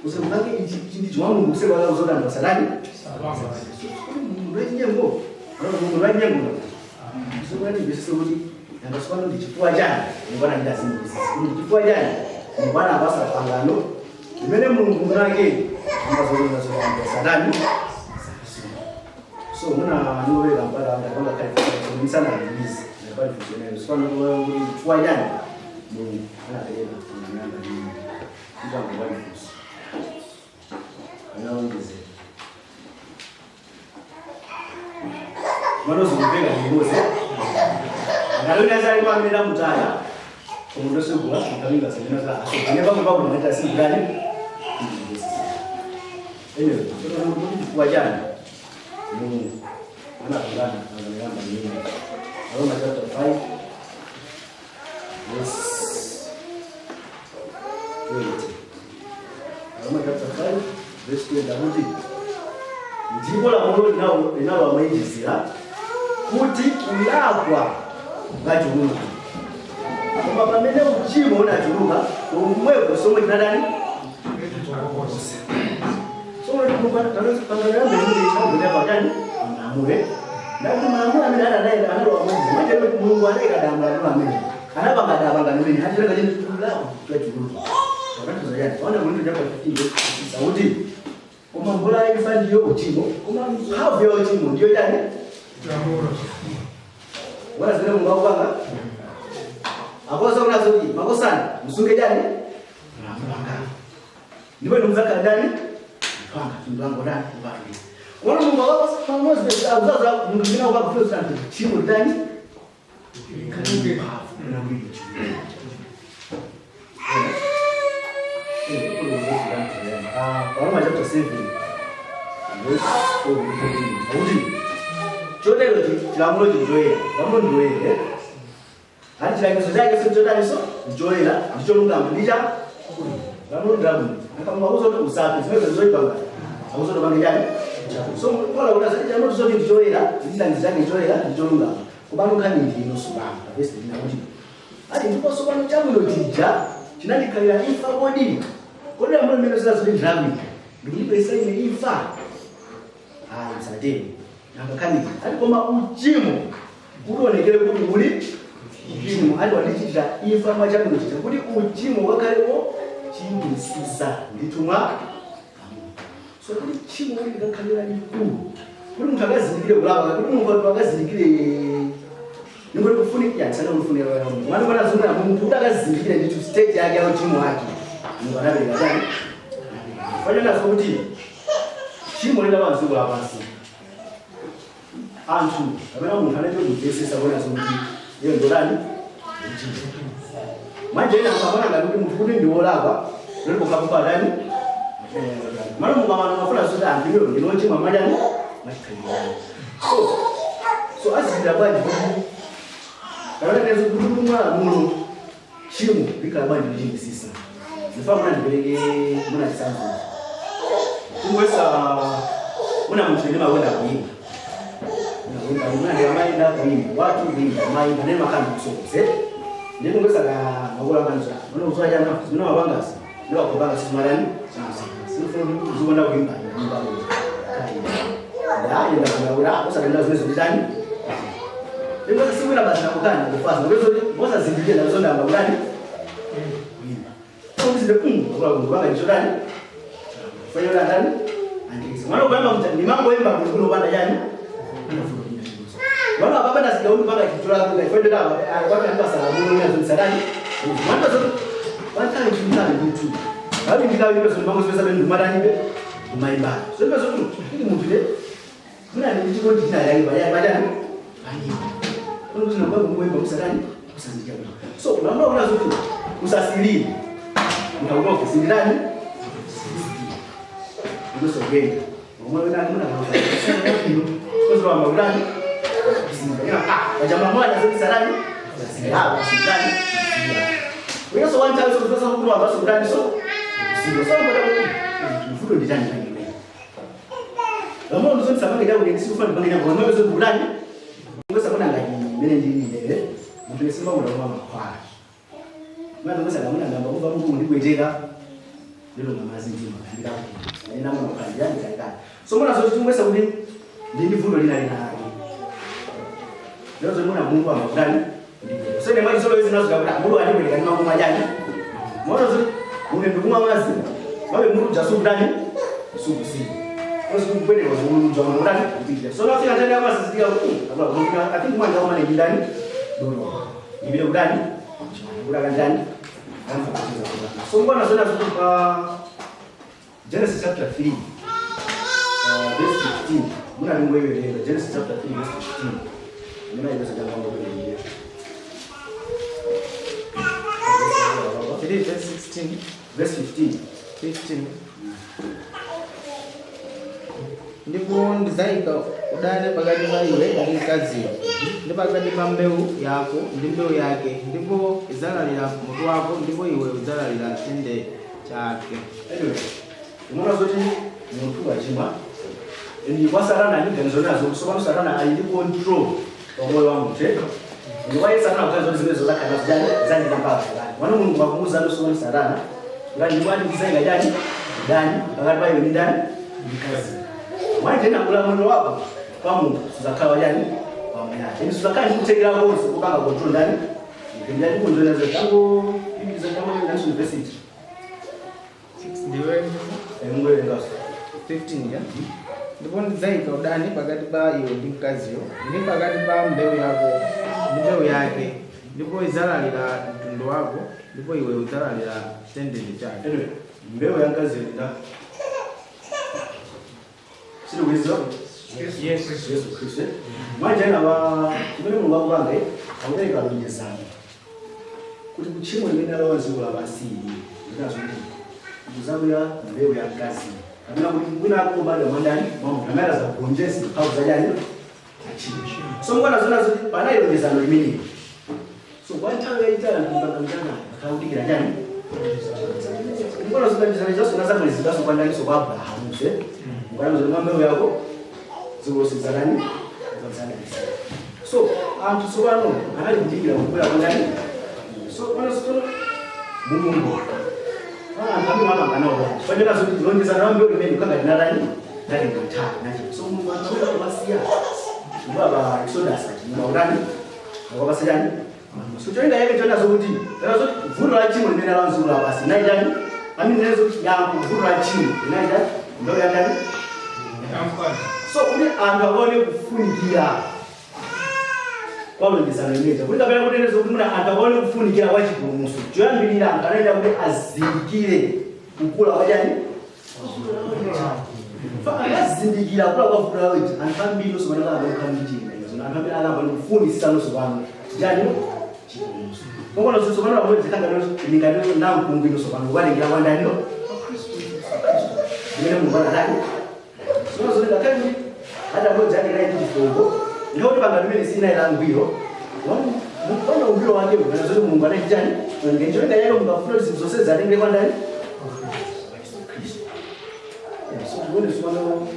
Speaker 1: usemukange ichi ichi ndi chimwa Mulungu kusekwa kuzota anthu asadani Mulungu wachinyengo, Mulungu wachinyengo. So kuti ndibesese kuti nanga sopano ndi chifukwa chani Mulungu anachita zinthu izi, ndi chifukwa chani Mulungu anapasa pangano limene Mulungu munake amazolonga zolanga sadani? So muna niweka mpaka ndapanga kale misana mizi ndapali funzionero. So pano kuti chifukwa chani Mulungu anapereka pangano yamba nini mpango wa funso anaongezera manozokumveka ndimose ngaloni azali kwamene mutaya omuntu osegula mukaminga semena za ane pamwe pamwe ndinati asigulani. Anyway, so kuti chifukwa chani Mulungu anapangana pangano yamba nini? Aroma chapter 5 verse 20. Aroma chapter 5 verse 20 akuti ndipo lamulo linalowamwinjizira kuti kulakwa kukachuluka, koma pamene uchimo unachuluka, umweko somwe chinadani? So pangano yamba imene inagona pakani malamulo ndakuti malamulo amene analowa mwinjizira manje Mulungu anayika malamulo amene anapanga pangano imene achilenga chini kulakwa kukachuluka. Pakati yani ona Mulungu chapter 15 verse 6 akuti koma mvula yaifa ndiyo uchimo, koma mphamvu ya uchimo ndiyo chani?
Speaker 3: Lamulo.
Speaker 1: Bwana zimene Mulungu akupanga akoza kunazoti makosana musunge chani malamulo anga ndipo inu mudzakhala ndani panga tundu wangu ndani kupatulika kuona Mulungu akakosa akuzaza munthu zina ukakufuna kuti tchimo ndani Roma chapter 7 verse 4 akuti chotero chilamulo chijoyera lamulo ndiloyera ani chilangizo chake sichodaniso ndichoyera ndicholungama ndicha lamulo ndilabwino akamuka kuti usaphe zimene zoipanga akuzoto pange chani so kola kuti asati chilamulo choti ndichoyera ndichilangizo chake ndichoyera ndicholungama kupano nkhani ndino sopano pavesi ndina kuti ati ndiponso pano chabwino chija chinandikhalira imfa kodi kodi lamulo limene zilazoti ndilabwino ndikundipesa ine imfa ayi msatero nangakhaniki ati koma uchimo kuti uonekere kuti uli uchimo ati wandichitira imfa mwachabwino chija kuti uchimo ukakhalepo chimisisa ndithu mwa so kuti tchimo kuti likakhalira likulu kuti munthu akazindikire kulapa kuti munthu akazindikire ningoti kufunika yatsana kufunira mwana mwana zungura munthu kuti akazindikire ndithu state yake ya uchimo wake Mulungu anapereka chani fananazo kuti tchimo lina dziko lapansi anthu kapena munthu anaite kumvesesa kuona zokuti iye ndolani manje ena akapana ngati kuti munthu kuti ndi wolakwa loli kukapupa dani mano mukamano mafuna zoti anthu iwo ndinochimwa mwachani mwachikhalirani so azizira bwanji kuti kapena tezo kuti kumwalamulo tchimo likhala bwanji lichimisisa ndifa muna ndipereke muna chisanzo kungwesa muna munthu ine makonda kuimba muna ndiamaenda kuimba watu kuimba maimba ne makamba kusokose ndikungwesa ka makola kanza muna kuzoa chana zimene mapangasi ndiwakopanga sizimalani sinofuna kuti uzikonda kuimba kuimba ndayenda kuyaura usatenda zimene zinditani ndingwesa sikwina basi nakukani kufasa ngwezoti ngosazindikira ndazondamba kutani kuimba ozile kupanga ndichodani fanyola ndani andikisa mwana kuyamba kuti ndimangoimba kuti kunopanda chani mwana apapa ndasika kuti panga chichola kuka ifanyola akwati andibasalamulo inazondisadani mwana zo wantali chintali ndithu ngabe ndikawimbe zondimango zipesa bene ndimatanibe ndimayimbana so ndipe zoti ili munthu le muna ndichikondi chinayake pachani panyimba unokuti namba kungoimba musadani usazidya bwino so unaona unazoti usasilire munthu akuti ndani ndosogenda So mwana zote tumwesa kuti ndi vuto lina linali. Lero mwana Mungu amakudani. So ne mali solo hizi nazo kabla Mungu alibeleka ni mambo majani. Mwana zote mune ndikuma mazi. Babe Mungu jasukudani. Sukusi. Osi kupende wazungu jamu ndani kupija. So nafika ndani ya mazi zidia huku. Kabla Mungu I think mwana kama ni ndani. Dono. Ibile kudani. Kula ndani. So mwana zote Genesis chapter 3. Verse 15. Muna ringoiverenga Genesis chapter 3 verse 15. Muna iwezo jambo kuiverenga.
Speaker 4: 3 verse 16.
Speaker 1: Verse 15.
Speaker 4: 15. Ndipo ndidzaika udani pakati pa iwe ndi mkaziyo, ndi pakati pa mbewu yako ndi mbewu yake, ndipo idzalalira mutu wako, ndipo iwe udzalalira chinde chake.
Speaker 1: Anyway, unaona zoti munthu wachimwa ndi kwa Satana ndi ganizo nazo so pano Satana ali ndi control pamoyo wa munthu. Ndi kwa Satana kukazo zimene zozakhala zidani zandi mpaka kale. Mwana Mulungu akumuza ndo so Satana ngati ndi kwati kusenga chani ndani pakati pa iwe ndi ndani mkazi. Mwana tena ulamuliro wako kwa Mulungu suzakhala chani pamuyaya. Ndi suzakhala ndi kuthekera konse kupanga control ndani. Ndi control nazo tango ibiza tango na university.
Speaker 4: Ndiwe
Speaker 1: Ngoyo ngaso.
Speaker 4: 15 ya. Ndipo ndidzayika udani pakati pa iwe ndi mkaziyo, ndi pakati pa mbewu yako ndi mbewu yake, ndipo idzalalira mtundu wako, ndipo iwe udzalalira chitendere chake.
Speaker 1: Anyway, mbewu ya mkazi nda sikuiziwa.
Speaker 3: Yesu.
Speaker 1: Yesu Kristu manje ena wa chimene Mulungu akupanga akupereka lonjezano kuti kutchimo limene alowa dziko lapansi linazo kuti kuzabwera mbewu ya mkazi, kapena kuti mwina akubadwa mwandani mwa munthu amene azagonjese mphamvu zachani tachimo. So mukana zona zoti panali lonjezano limeneli. So kwa nthawi yayitali anthu kupanga mchana akakudikira chani mukana zoti lonjezano zonse nazabwerezedwanso kwa ndaniso kwa Abrahamu se mukana zoti mwa mbewu yako dziko lonse lidzatani lidzadalitsa. So anthu tsopano anali kudikira kubwera kwa ndani. So pano tsopano Mulungu anthu amene amapanga nawo panena zoti lonjezano la mbewu limene kukanga linatani latenga nthawi nachi. So Mulungu anthu amene akubasiya kubwa pa Exodus ati mautani akubasiyani. So cholinga yake chona zokuti tena zoti vuto la tchimo limene la mzulu lapasi naitani amene nezo yankho vuto la tchimo linaitani mbewu ya ndani. So kuti anthu akaone kufunikira kwa lonjezano limeja kuti kapena kuti nezo kuti muna anthu akaone kufunikira kwa chipulumutso choyambirira anthu anaenda kuti azindikire kukula kwa chani akazindikira kukula kwa vuto lawo ija anthu ambiri nonso panakhala kukhala ndi chiyembekezo anthu ambiri akamba ndikufunisisa nonso pano chani chipulumutso kongono zonso pano pamodzi zikanga ningati namkungwi nonso pano kukalengera kwa ndani limene Mulungu anatani sono zoti ngakhale kuti adamodzi ake nayi chifungo ndikuti panga limene sina ilangwiro mupana ungwiro wake kana zoti Mulungu anati chani ngenjoinga yake mungafuna zinthu zonse zatengere kwa ndani Kristu. So tione sipano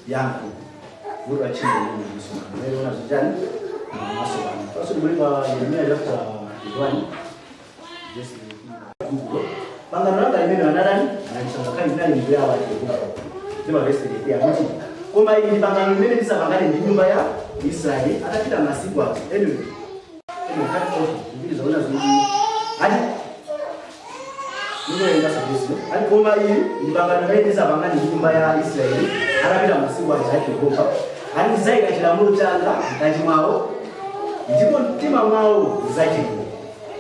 Speaker 1: yankho vuto la tchimo limene sipano naona zotani maso pano paso tibuli pa Yeremiya chapter 1 verse Google pangano langa limene anadani analisanga khali linali mbewu ya Yehova ndipo verse 33 akuti koma ili ndi pangano limene ndisapangane ndi nyumba ya Israeli atapita masiku ati anyway anyway cut off mbili zaona zoti ati nikuyenga sabisi ati koma ili ndi pangano limene ndisapangane ndi nyumba ya Israeli atapita masiku ati ati Yehova ati ndidzayika chilamulo changa mkati mwawo ndipo mtima mwawo ndidzachimva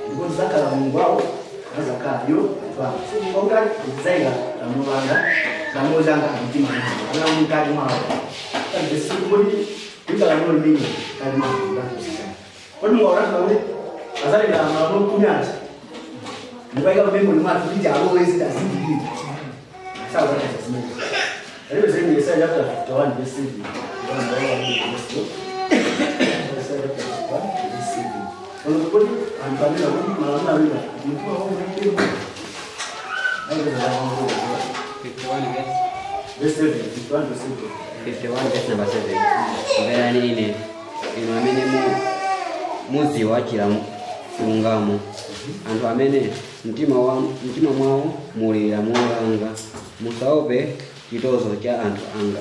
Speaker 1: ndipo ndidzakhala Mulungu wawo azakhala yo anthu anga. So pakuti ati ndidzayika lamulo langa lamulo changa mtima mwawo kapena mkati mwawo kodi kuika lamulo limene mkati mwawo ndakusiyana kodi Mulungu akutanthauza kuti azatenga malamulo 10 aja ndikuayika mmemoni mwathu kuti aloweze azindikire sakutanthauza zimene alipo zimene Yesaya chapter 51 verse 7 Yesaya chapter 51 verse 7 kuti anthu amene akuti malamulo awiri mtima wawo unaipo
Speaker 5: 51 verse
Speaker 1: verse 7 51 verse 7
Speaker 5: 51 verse number 7. Mverani ine inu amene muziwa chilungamo, anthu amene mtima mwawo muli lamulo langa, musaope chitonzo cha anthu anga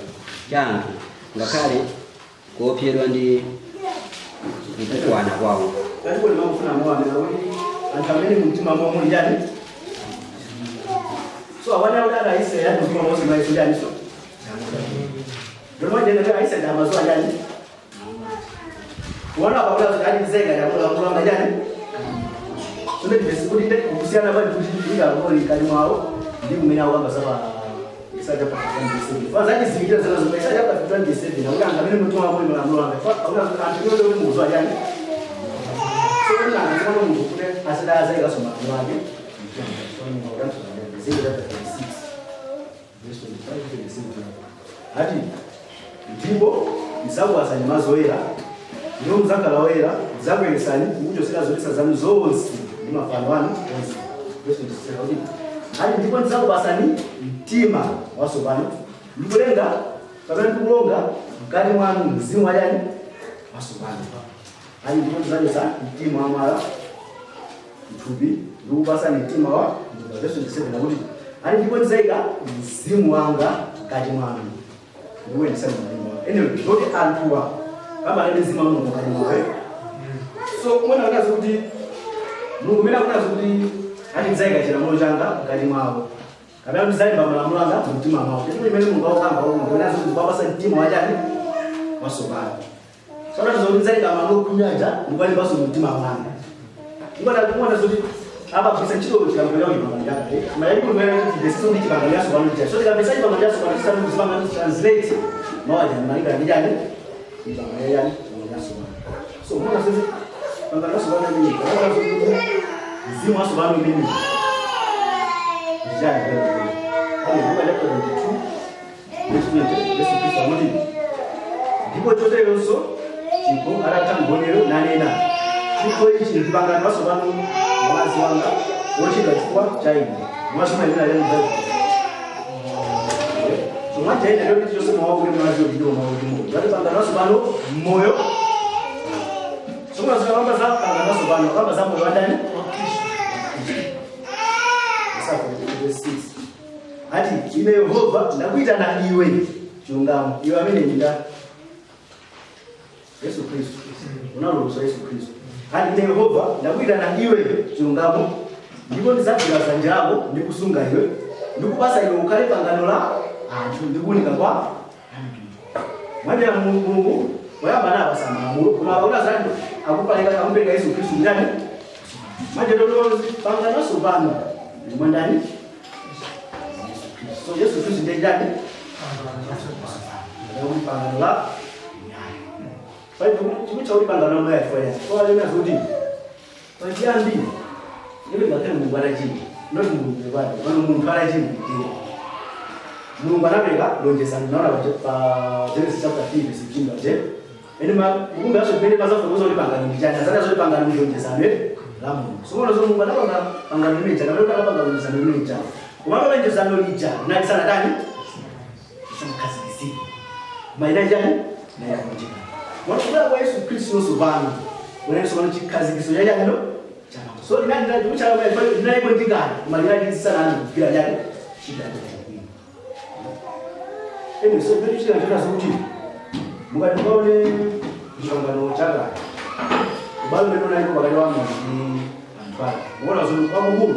Speaker 5: cha anthu ngakhale kuopsedwa ndi kutukwana kwawo.
Speaker 1: Kati ndimafuna muwamira kuti anthu amene mumtima mwawo muli chani so awana kuti ana Aisraeli ati mtima mwawo simaiso chani so ndomajena kuti Aisraeli amazowa chani kuona pakuti azoti ati ndizayika lamulo langa chani so ndivesi kuti kusiyana pali kuti ika lamulo mkati mwawo ndi kumene akukamba za Isaya chapter 51 verse 7 fazachizindikira zina zomwe Isaya chapter 51 verse 7 akuti anthu amene mumtima mwawo muli lamulo langa akuti anthu amene kuti mukuzowa chani so kuti anthu tsopano Mulungu kuti asadazayikaso malamulo ake Ezekiel chapter 36 verse 25 27 ati ndipo ndidzakuwazani madzi oyera ndipo mudzakhala oyera ndidzakuyeretsani ndikuchotsera zolesa zanu zonse ndi mafano anu onse. Verse 26 akuti ati ndipo ndidzakupatsani mtima watsopano ndikulenga kapena ndikulonga mkati mwanu mzimu wachani watsopano ati ndipo ndidzachotsa mtima wa mwala mthupi ndikupatsani mtima wa verse 27 akuti ati ndipo ndidzayika mzimu wanga mkati mwanu ndikuyendetsani mtima wanu. Anyway, ndoti anthuwa amalende mzimu wa Mulungu mkati mwawo. So mwina akunazi kuti Mulungu mene akunazi kuti ati ndidzayika chilamulo changa mkati mwawo Kapena ndizalemba malamulo anga mu mtima mwawo. Ndipo imene Mulungu akukamba umu, ndinazo ndikupapasa mtima wachani watsopano. Sona tizondizalemba malamulo khumi aja ndikuwalembanso mu mtima mwanga. Ngona kuona zoti apa kuisa ntchito chilambo chawo chipangano chakale. Mayali kumene kuti ndesiso ndi chipangano chatsopano cha. So tikapesa chipangano chatsopano chisanu kuzipanga translate mawaja malinga ndi chani? Chipangano chani? Chipangano chatsopano. So mwana zoti pangano chatsopano ndi pangano zoti mzimu watsopano umene ndi chani? Kani Luka chapter 22 verse 20 Yesu Kristu akuti ndipo choteronso chikho atatha mgonero nanena chikho ichi ndi pangano latsopano mwazi wanga wochita chifukwa cha inu mwazi umayenera lero Bible so mwachaenda lero chonse mwawa kuti mwazi ulido mwawa kuti moyo ngati pangano latsopano moyo so mwazi kamba za pangano latsopano kamba za moyo wandani Isaiah 42 verse 6 ati ine Yehova ndakuitana iwe chilungamo iwe amene ndinda Yesu Kristu unalulusa Yesu Kristu ati ine Yehova ndakuitana iwe chilungamo ndipo ndidzagwira dzanja lako ndikusunga iwe ndikupasa iwe ukhale pangano la anthu ndikuunika kwa mwanjira Mulungu poyamba anapasa malamulo koma akaona zati akupaleka akupereka Yesu Kristu ndani manje lolozi pangano latsopano ndi mwandani Yesu Kristu so Yesu Kristu ndiye ndani ndakuti pangano la Bible chikucha kuti pangano la muyaya chifukwa chani kwa lena zoti pachiyambi ibe ngakhale Mulungu anachimwa not Mulungu kwake pano munthu anachimwa ndiye Mulungu anapereka lonjezano naona pa Genesis chapter 3 verse 15 paje ene ma mukumbe aso pene pazafotokoza kuti pangano ndi chani azati azoti pangano ndi lonjezano la Mulungu so ngono zo Mulungu anapanga pangano limene chana kapena anapanga lonjezano limene chana koma lonjezano lija linali sanatani lisanakhazikitsidwe koma linali chani linali Mwakubwera kwa Yesu Kristu yonso pano unenso pano chikhazikiso cha chani no so linali linali kuchala kwa linali ndikani koma linali lisanani kugwira chani chidani ene so pali china chona zokuti mukati mukaone chipangano chakale ubale umene unalipo pakati wa Mulungu ndi anthu ake mukuona zoti kwakukulu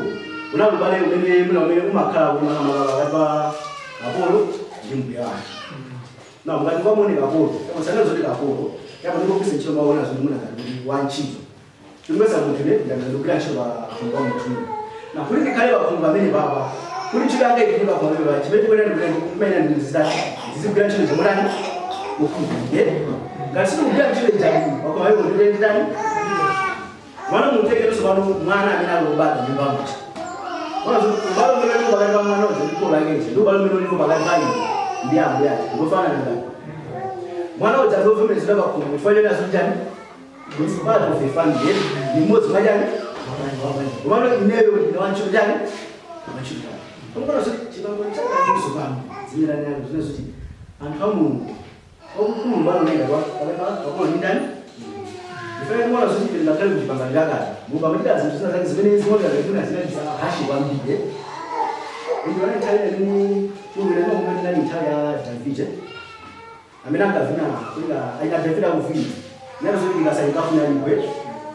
Speaker 1: unali ubale umene muna umene umakhala kumakamaka pakati pa kapolo ndi mbuye wake na mukati mukamuone kapolo usana zoti kapolo yapo ndikugwisa ntchito maona zoti muna ngati kuti wantchito chimweza munthu ne ndakugwira ntchito pa khungu wa munthu na kuti ndikhale pa khungu pamene papa kuti ntchito yanga ikhale pa khungu pamene papa chimene chimene ndikuti kumene ndizidati ndizigwira ntchito chomutani mukhungu ngati sindikugwira ntchito ijani pakoma iwo ndikuti nditani mwana mutekereso pano mwana amene ali kubadwa nyumba muja mwana ubale umene ulipo pakati pa mwana uja ndi kholo lake ndi ubale umene ulipo pakati pa ine ndi ambuye ake ngofanana ngati mwana uja ndovomerezedwa pa khungu chifukwa choti azonjani is part of a family ni mmodzi mwa chani komano ineyo ndine wantchito chani wantchito chani komano zoti chipangano chakale pano zimene anthu zimene zoti anthu a Mulungu kwakukulu panooneka pakati pa kapolo ndi ndani ifere kuona zoti ife ngakhale kuchipangano chakale Mulungu amachita zinthu zina zake zimene zimaoneka ngati mwina zinali za harsh kwambiri indi wana nthawi imene kulira kumene inali nthawi ya Davide amene ankavina kulira aina Davide akuvina nalo zoti likasa likafuna ligwe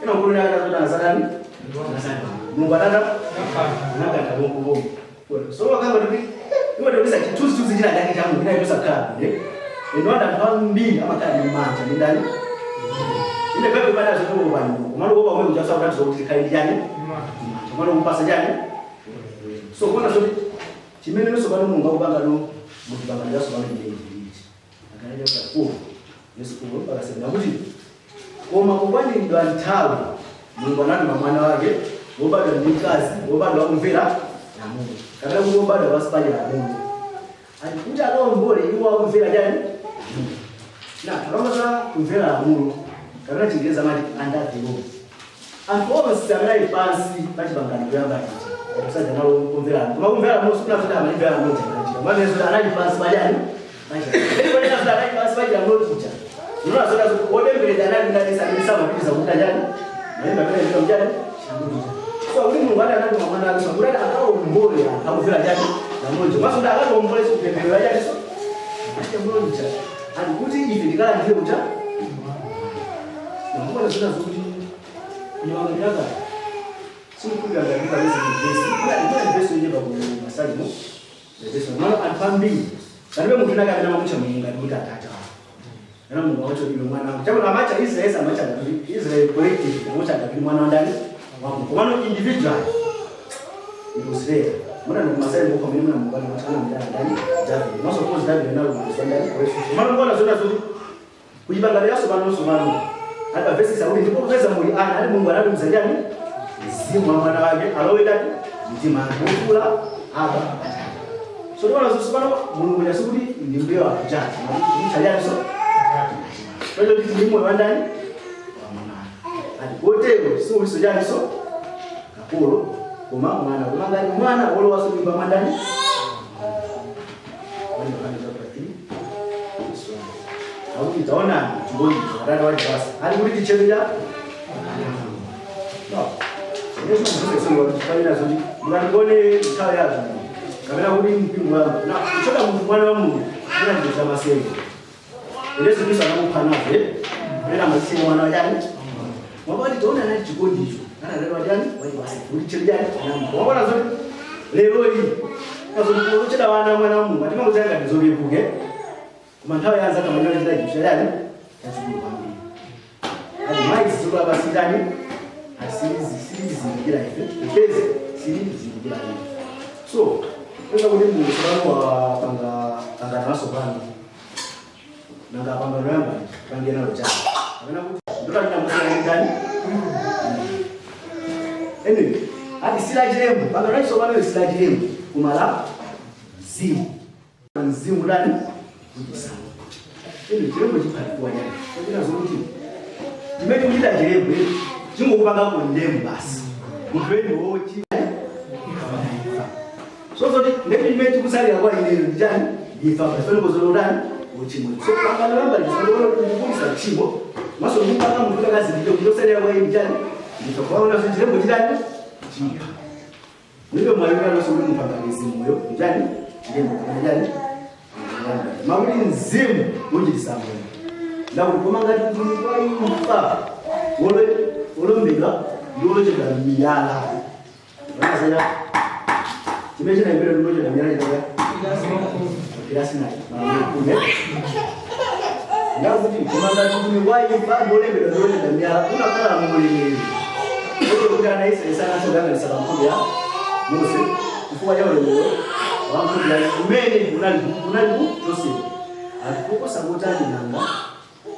Speaker 1: ina kulira akazoti anazatani Mulungu atata anakantha bongo so wakanga kuti iwe ndikuti chithunzithunzi china chake cha Mulungu inayo chosakhala bwino ino anthu ambiri amakhala ndi mantha ndi ndani ine pepe pali azikuwa pano kumalo kopa umwe kuchasa kuti zokuti tikhale ndi chani mantha kumalo kupasa chani so kuona zoti chimene nonso pano Mulungu akupanga no muchipangano chatsopano ndi ichi Agalatiya chapter 4 verse 4 mpaka 7 akuti koma kukwaniridwa nthawi Mulungu anatuma mwana wake wobadwa ndi mkazi wobadwa wakumvera lamulo kapena kuti wobadwa pansi pa lamulo ati kuti akawombole iwo akumvera chani na akamaza kumvera lamulo kapena chingereza amati under the law anthu onse amene ali pansi pa chipangano choyamba ichi akusaja nalo kumvera koma kumvera lamulo sikunafika amalimvera lamulo chakachika mwanezo anali pansi pa chani pa anali pansi pa chilamulo chija Unaona zote otembereredwa anali ndani amene samapitiriza kuchita chani malemba amene ndilo mchani chilamulo chija so kuti Mulungu ati anatuma mwana wake so kuti akawombole anthu akumvera chani lamulo chija maso kuti akawombole so kupemberera chani so chilamulo chija ati kuti ife tikalandire kucha nakuona zina zokuti kunyamanga chakale simukhulupirira ngati palizi vesi kuna vesi yochepa ku masalimo Mwana anthu ambiri palibe munthu nake amene amamucha Mulungu ngati kuti atate wawo. Kana Mulungu amacha kuti mwana wangu. Chakuti amacha Israel, amacha ngati Israel collective, amacha ngati mwana wandani wa Mulungu. Komano individual it was rare. Mwana ndi Masai moko amene muna Mulungu amacha ana mdani ndani David. Not suppose David nalo Mulungu ndani. Mwana ngona zona zoti kuchipangano yaso pano so pano. Hata verse sauli ndipo kupeza muli ana ali Mulungu anali mzajani mzimu wa mwana wake alowe ndani mtima kukula aba. So ndiona zonse pano Mulungu yasukuti ndi mbuye wake chati. Mchajani so. Kwa hiyo ndi moyo wa ndani wa mwana. Ati kotero si ulisojani so kapolo koma mwana koma ngati mwana wolowa so nyumba mwa ndani. Wani wani chapter 3. So akuti taona chiboni atata wachi basi. Ali kuti tichedera. No. Yesu mzee sio wachifanya zoti mukangone nthawi yazo. Kapena kuti mpingo wangu. Na kuchoka munthu mwana wa Mulungu kuna ndizo za masenge. Yesu Kristo anamupha nafe. Kapena masenge mwana wa jani. Mwabali taona nani chikondi icho. Ana lero wajani wali basi. Kuti chedera anamupha. Wabona zoti lero hii. Kazo kucheda wana mwana wa Mulungu. Atima kuzanga ndizobepuke. Koma nthawi yanza kamene chida chidani. Chachikulu kwambiri. Ati mayi zikula basi ndani. Asilizi ife. Ifeze silizi ife. So, pesa kuti Mulungu sibano wa panga panga naso pano. Nanga panga namba pange nalo chana. Kapena kuti ndotalina musana ndani. Anyway, ati sila chilembo, panga naso pano sila chilembo. Kumala mzimu. Mzimu ndani kuchisana. Anyway, chilembo chiphatiwa nyani. Kapena zokuti chimene kuchita chilembo chingokupanga kondemu basi. Munthu eni wochi. So zoti ndeti chimene chikusalira kwa ineyo ndi chani? Ndifa pafane kozolodani uchimo. So pangano lamba lisolo kukulisa uchimo. Maso kupanga munthu akazindikira kuti chosalira kwa ine chani? Ndifa kwaona kuti chilembo chitani? Chipha. Ndibe mwalira naso kuti mupanga moyo chani? Chilembo chani? Makuti mzimu uchitisa moyo. Ndakuti koma ngati mtumiki wa imfa wolombedwa ndi wolochedwa miyala. Vanasaya chimene chinaimbira ndi wolochedwa miyala chitaka Kirasinai malamulo. Ndakuti koma ngati mtumiki wa imfa ndi wolembedwa ndi wolochedwa miyala unakhala mulemeri. Kodi kuti ana Israeli sanasogang'anisa pa nkhope ya Mose chifukwa cha ulemerero wa nkhope yake umene unali kuchosedwa. Ati kotani nanga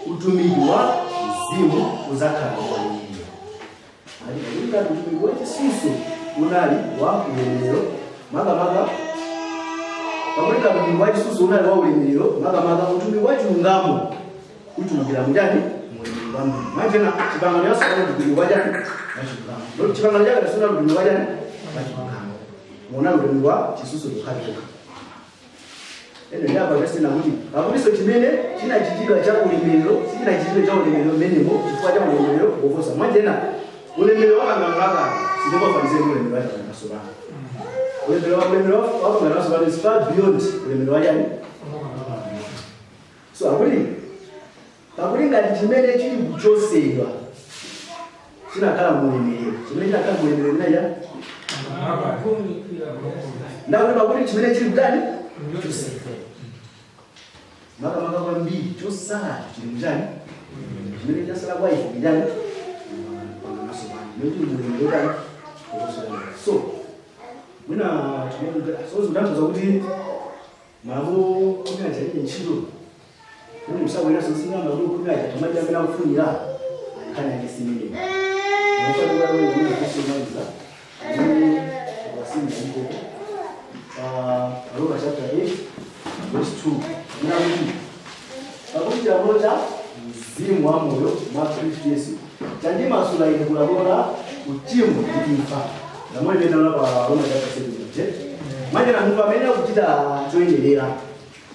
Speaker 1: utumiki wa mzimu uzakhala kwa iye. Ati pakuti utumiki wa chisusu unali wa ulemerero makamaka pakuti utumiki wa chisusu unali wa ulemerero makamaka utumiki wa chilungamo uchulukira mujani mulemerero wa Mulungu. Machena chipangano yaso kwa utumiki wa chani wa chilungamo. Lero chipangano chake tasuna utumiki wa chani wa chilungamo. Muona utumiki wa chisusu ukhalika. Eno yapa verse na kuti pakuti chimene chinachitidwa cha ulemerero sichinachitidwa cha ulemerero menemo chifukwa cha ulemerero woposa. Mwanjena ulemerero wa pangano lakale sitingofanizire ndi ulemerero wa pangano latsopano. Ulemerero wa pangano latsopano is far beyond ulemerero wa chani. So akuti pakuti ngati chimene chili kuchosedwa chinakhala mulemerero chimene chinakhala mulemerero chinacha ndakuti pakuti chimene chili kutani chosedwa makamaka kwambiri chosala chili mchani chimene chasala kwa ife chani so mwina so zikutanthauza kuti malamulo khumi aja alibe ntchito kuti musabwera sosinga malamulo khumi aja timadya amene akufunira nkhani yake simeneyo. Munofanira kuwerenga kusomaliza amene wasinda ikoko Roma chapter 8 verse 2 inakuti pakuti chilamulo cha mzimu wa moyo mwa Khristu Yesu chandimasula ine kulamulo la uchimo ndi imfa. Lamulo limene taona pa Roma chapter 7 je. Manje munthu amene akuchita choyenera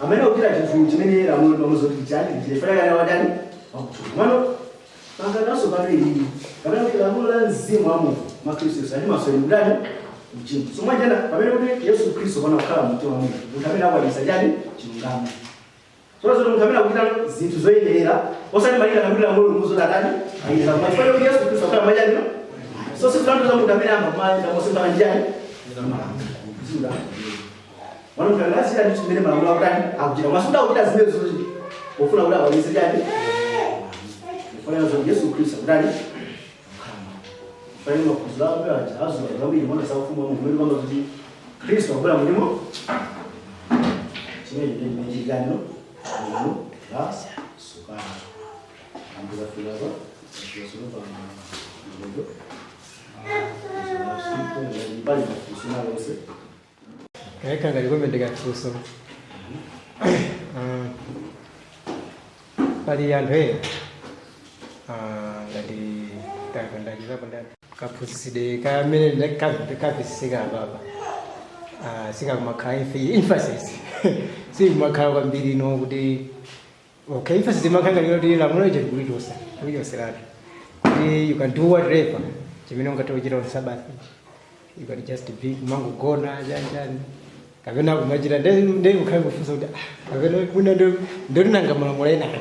Speaker 1: amene akuchita chinthu chimene lamulo limamuzoti chani chifanana wadani wakuchuma. Mano panganaso pano ilili kapena kuti lamulo la mzimu wa moyo mwa Khristu Yesu chandimasula ine kudani uchimo. So manje pamene kuti Yesu Khristu pana kukhala mtima wa munthu munthu amene akwanitsa chani chilungamo. So so munthu amene akuchita zinthu zoyenera osati malingana kuti lamulo limuzoti ayira mafano kuti Yesu Khristu akhala majani. So sikutanthauza munthu amene amamali ndamosembana njani Wano munthu amene azichita ndi chimene malamulo akutani akuchita. Masuda akuchita zimene zochi. Ofuna kuti akwanitse chani? Kufanana zoti Yesu Khristu akutani? Kufanana maphunziro ako aja azuka kwambiri mwana saufumu wa Mulungu umene kwamba kuti Khristu akubwera mulimo chimene ndi chimene chitano mulungu la sukana. Ambuza fika pa pa mgondo. Pali mafunso nalonse.
Speaker 3: Kaeka ngati kumendeka funso. Pali anthu ena ngati takandachizapo ndani kaphunzitsidwe kamene kaphunzitsika apapa sikakumakhala emphasis sikumakhala kwambiri no kuti okay emphasis imakhala ngati kuti lamulo lija likulichosa kulichoseratu kuti you can do whatever chimene ungathe kuchita on Sabbath, you can just be kumangogona chanchani kapena kumachita nde kukhale kufunsa kuti ah, kapena mwina ndotinanga malamulo ena aja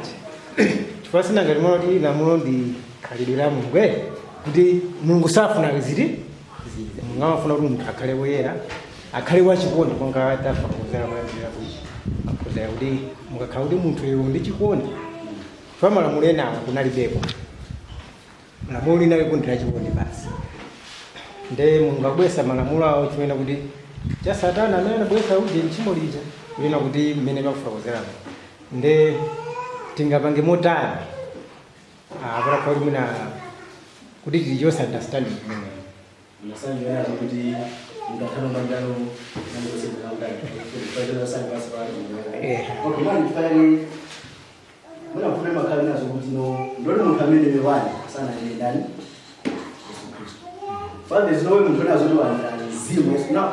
Speaker 3: chifukwa sinanga timaona kuti lamulo ndi khalidwe la Mulungu kuti Mulungu safuna ziti zija. Mulungu amafuna kuti munthu akhale woyera, akhale wachikondi monga tafa kuzera kuyambirira kuti akuzera kuti mukakhala kuti munthu iwe ndi chikondi chifukwa malamulo ena awa kunalibeko lamulo linali kundi la chikondi basi. Nde Mulungu abwesa malamulo awo chimene kuti cha Satana amene anabwesa uje mchimo lija kulina kuti mmene makufotokozeramo nde tingapange motani patakhala kuti mwina kuti tilichonse understanding imeneyo.
Speaker 1: Nasanjwe nazo kuti ngakhale mandalo nandosenzera kudai. Kufanana sanje basi pa. Okay, mani kufanana muna kufuna makhala nazo kuti no ndoli munthu amene mewani sana ndi ndani Yesu Kristu. But there's no way munthu nazo ndi wanda mzimu Yesu. Now,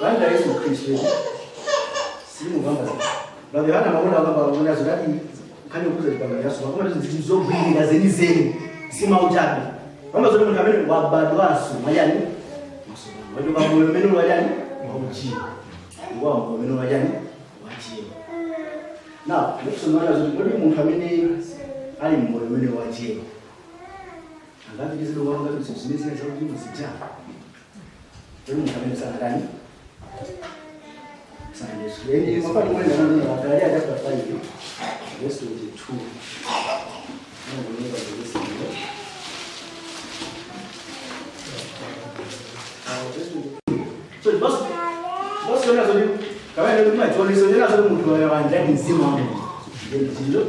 Speaker 1: wanda Yesu Kristu. Simu kwamba. But Yohana makonda kwamba makonda zoti khani kuza chipangano Yesu. Makonda zinthu zogwirira zeni zeni. Simauchabe. Kwamba zoti munthu amene wabadwanso mwachani wachoka moyo umene wachani wauchiwa. Ngwa moyo umene wachani wachiwa. Now, ndikusomana zoti kodi munthu amene ali mmoyo umene wachiwa angapitizire kuwanga zinthu zimene zina zakuti muzija. Kodi munthu amene sanadani sanayesu. Eni mafani mwene ndio Galatia chapter 5 verse 22. Mungu verse 22. So basi basi yona zoti kamene kuti machoniso yona zoti munthu wanja mzimu wa Mulungu. Ndiyo.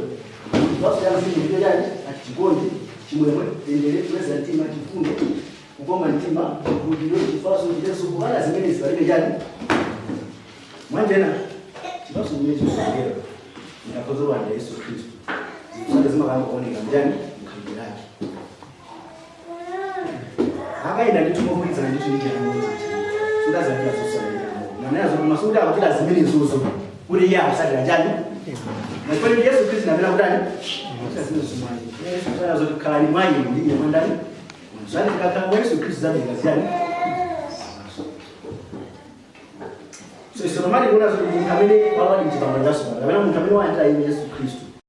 Speaker 1: Basi ya mzimu ndiyo yani ati chikondi, chimwemwe, tendere, kuleza mtima, chifundo, kukoma mtima, kudilo, chifaso, chileso, kukana zimene zipalibe chani. Mwanjena chifaso chimene chisogera ndakhoza wanda Yesu Khristu. Zinthu zimakamba kuoneka mjani mkhalidwe lake. Akaenda ndithu mogwirizana ndithu ndi chilamulo sudazandira zosalira nanazo masuda akuchita zimene zozo kuti iye akusalira chani machifani Yesu Khristu namene akutani akuchita zimene zomwayi Yesu Khristu zoti khalani mwa inu ndi ine mwandani zani tikakhala mwa Yesu Khristu zabereka ziyani. So it's automatic kuna zoti munthu amene wawadi mchipangano chatsopano kapena munthu amene wayandira ine Yesu Khristu